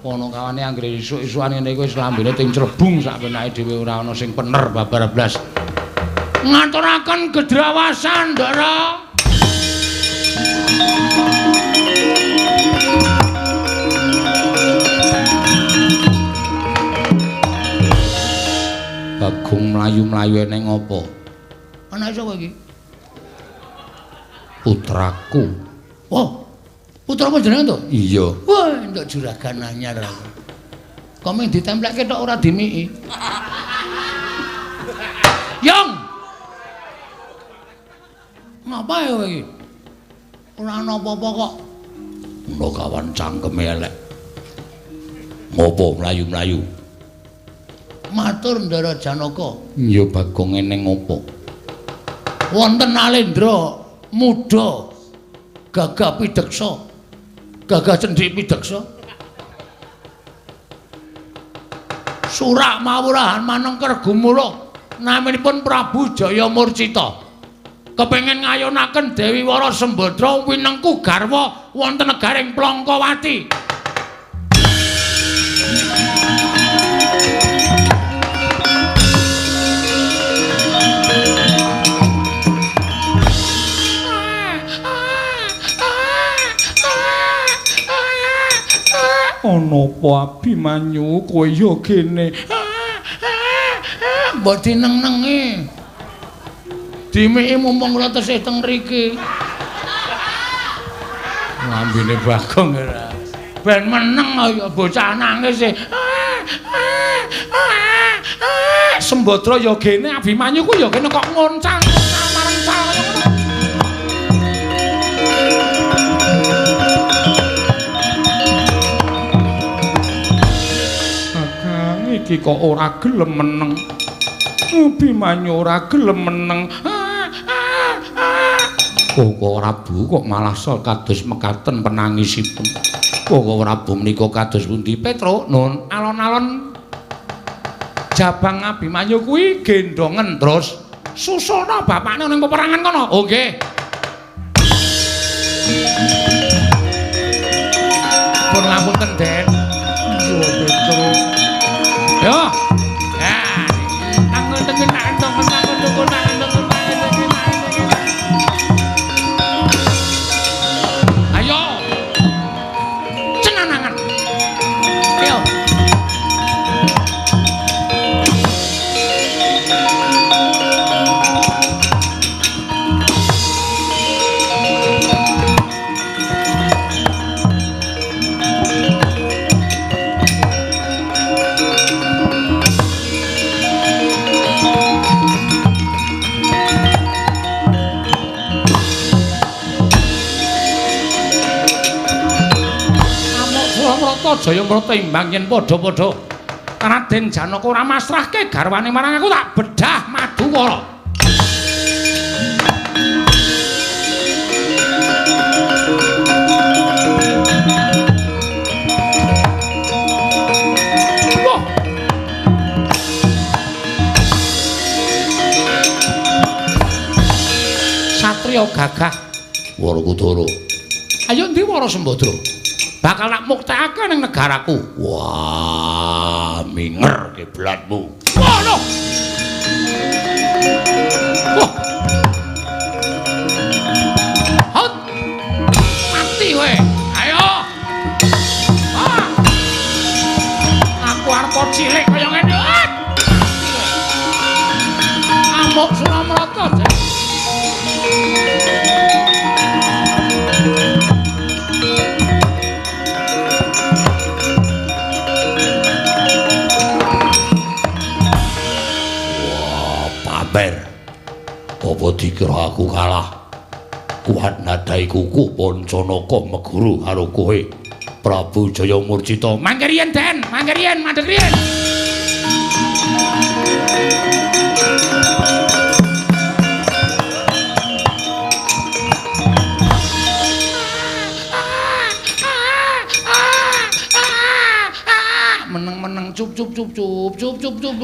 Ana kawane anggere isuk-isukan ngene iki wis lambene ting crebung sak penake dhewe ora ana sing pener babar blas. Ngaturaken gedrawasan, Ndara. Bagong mlayu-mlayu eneng apa? Ana sapa iki? Putraku. Wah, putra panjenengan to? Iya. Wah, entuk juragan anyar aku. Kok mung ditemplekke tok ora dimiki. Yong. Ngapa ya kowe iki? Ora ana apa-apa kok. Ngono kawan cangkeme elek. Ngopo mlayu-mlayu? Matur Ndara Janaka. Iya Bagong eneng opo? Wonten Alendra muda gagah pideksa. Gagah cendhik pideksa. Surak mawurahan manengker gumula naminipun Prabu Jaya Murcita. Kepengin ngayonaken Dewi Wara Sembadra winengku garwa wonten negaring Plangkawati. Ana apa Abimanyu kowe ya kene? Mbok dineng-nengi. Dimiki mumpung kula tesih teng mriki. Lambene Bagong ora. Ben meneng ya bocah nangis e. Sembadra ya gene Abimanyu ku ya kene kok ngoncang marencal kaya ngono. Iki kok ora gelem meneng. Abimanyu ora gelem meneng. Koko Prabu kok malah sol kados mekaten penangisipun. Koko Prabu menika kados pundi Petruk? Nun, alon-alon jabang Abimanyu kuwi gendongen terus susulna bapakne ning peperangan kono. Oh nggih. Pun ngapunten, Den. Iya, Petruk. Yo. Ya. Tangun tengen tangun tangun tangun tangun. Ayo. Cenanangan. Ayo. Suramrata Jayamrata imbang yen padha-padha Raden Janaka ora masrahke garwane marang aku tak bedah Madukara. Wah. Satriya gagah Werkudara. Ayo ndi Wara Sembadra? Bakal tak muktekake ning negaraku. Wah, minger kiblatmu. Wah, lho. Wah. Hot. Mati kowe. Ayo. Ah. Aku arep cilik kaya ngene. Mati kowe. Amuk Suramrata. Pamer. Apa dikira aku kalah? Kuat nadai kuku Pancanaka meguru karo kowe Prabu Jaya Murcita. Mangke riyen, Den, mangke riyen, mandeg riyen. Meneng-meneng cup cup cup cup cup cup cup.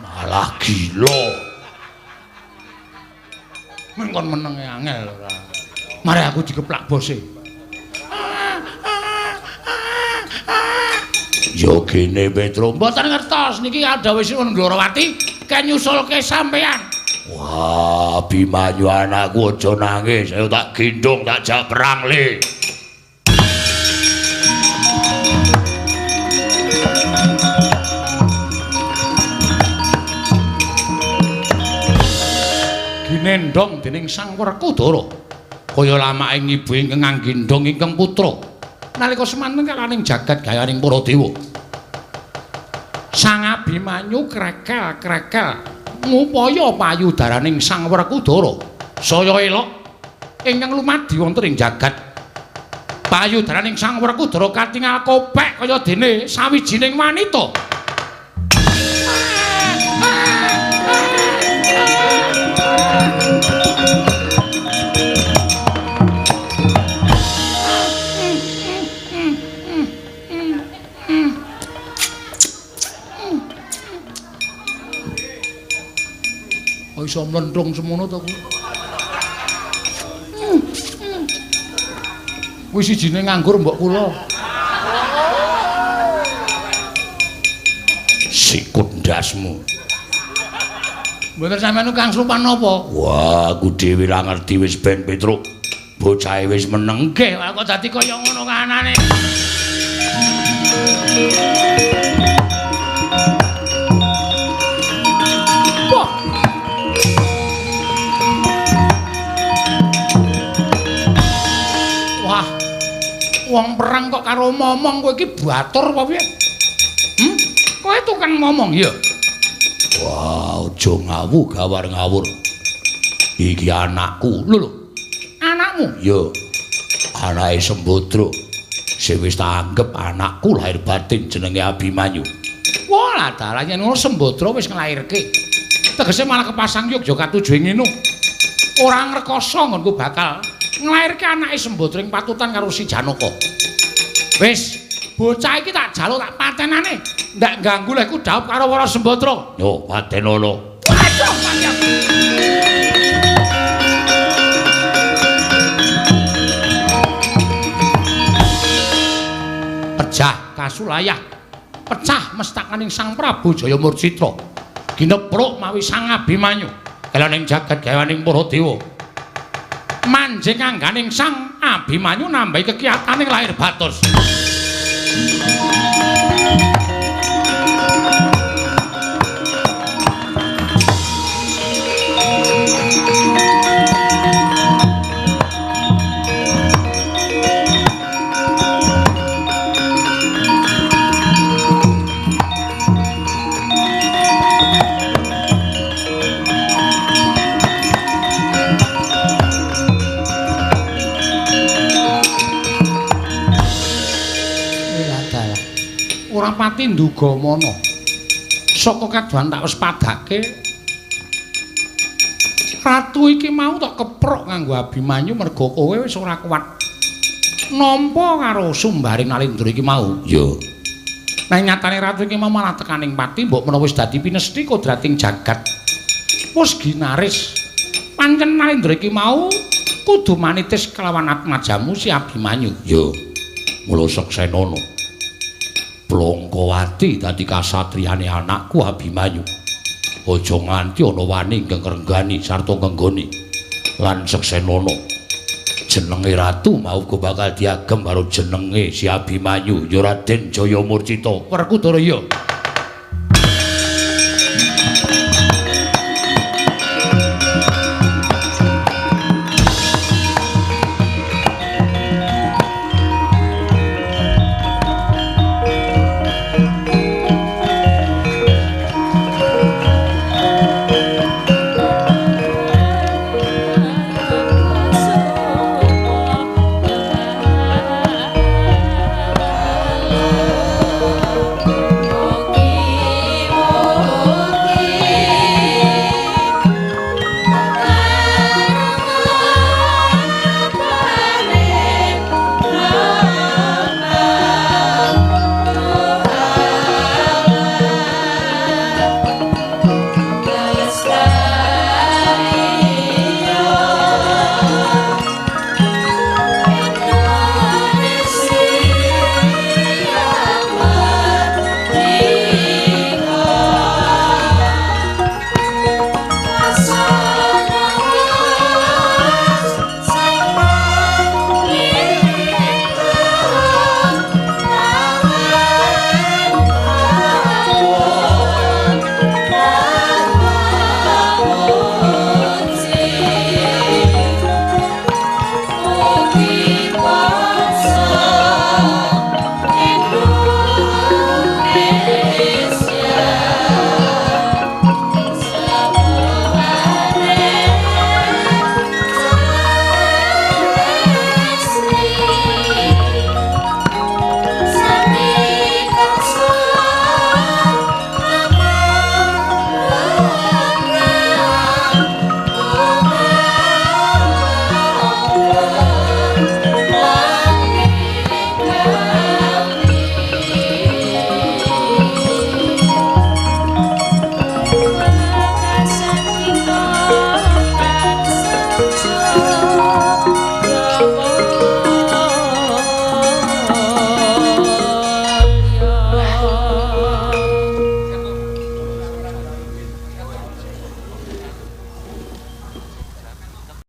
Malah gila. Mengkon menenge angel ora. Mari aku dikeplak bose. Ya gene Petro, mboten ngertos niki dawuh Sinuwun Ndorowati ken nyusulke sampean. Wah, Abimanyu anakku aja nangis, ayo tak gendong tak jak perang le. Ginendhong dening Sang Werkudara kaya lamaking ibu ingkang nggendhong ingkang putra nalika semanten kalaning jagat gayaning para dewa. Sang Abimanyu krekel-krekel ngupaya payudaraning Sang Werkudara saya elok ingkang lumadi wonten ing jagat. Payudaraning Sang Werkudara katingal kopek kaya dene sawijining wanita. Iso mlenthung semono to kuwi. Wis sijine nganggur mbok kula. Sikut ndasmu. Mboten sampeyan kang slupan napa? Wah, aku dhewe ra ngerti wis ben Petruk. Bocahe wis meneng. Nggih, kok dadi kaya ngono kahanane. Wah. Wah. Wong perang kok karo momong kowe iki batur apa piye? Kowe tukang momong ya? Wah, aja ngawu gawar ngawur. Iki anakku. Lho lho. Anakmu? Ya. Anake Sembadra. Sing wis tak anggep anakku lahir batin jenenge Abimanyu. Wah, lah dalah yen ngono Sembadra wis nglairke. Tegese malah kepasang yogya katuju ing ngene. Ora ngrekoso nggonku bakal nglairke anake Sembadra ing patutan karo si Janaka. Wis, bocah iki tak jaluk tak patenane. Ndak ganggu lehku dhaup karo Wara Sembadra. Yo, patenono. Waduh, panjang. Pecah kasulayah. Pecah mestakaning Sang Prabu Jaya Murcitra. Ginepruk mawi Sang Abimanyu. Kelaning jagat gawaning para dewa. Manjing angganing Sang Abimanyu nambahi kekiyataning lahir batos. Senapati Ndugamana. Saka kadohan tak wis padake ratu iki mau tak keprok nganggo Abimanyu merga kowe wis ora kuat nampa karo sumbare Nalendra iki mau. Ya. Nang nyatane ratu iki mau malah tekaning pati mbok menawa wis dadi pinesthi kodrating jagat. Wis ginaris. Pancen Nalendra iki mau kudu manitis kelawan atmajamu si Abimanyu. Ya. Mula seksenana. Blangkawati dadi kasatriyane anakku Abimanyu. Aja nganti ana wani ngrenggani sarta ngenggoni. Lan seksenana. Jenenge ratu mau uga bakal diagem karo jenenge si Abimanyu ya Raden Jayamurcita. Werkudara ya.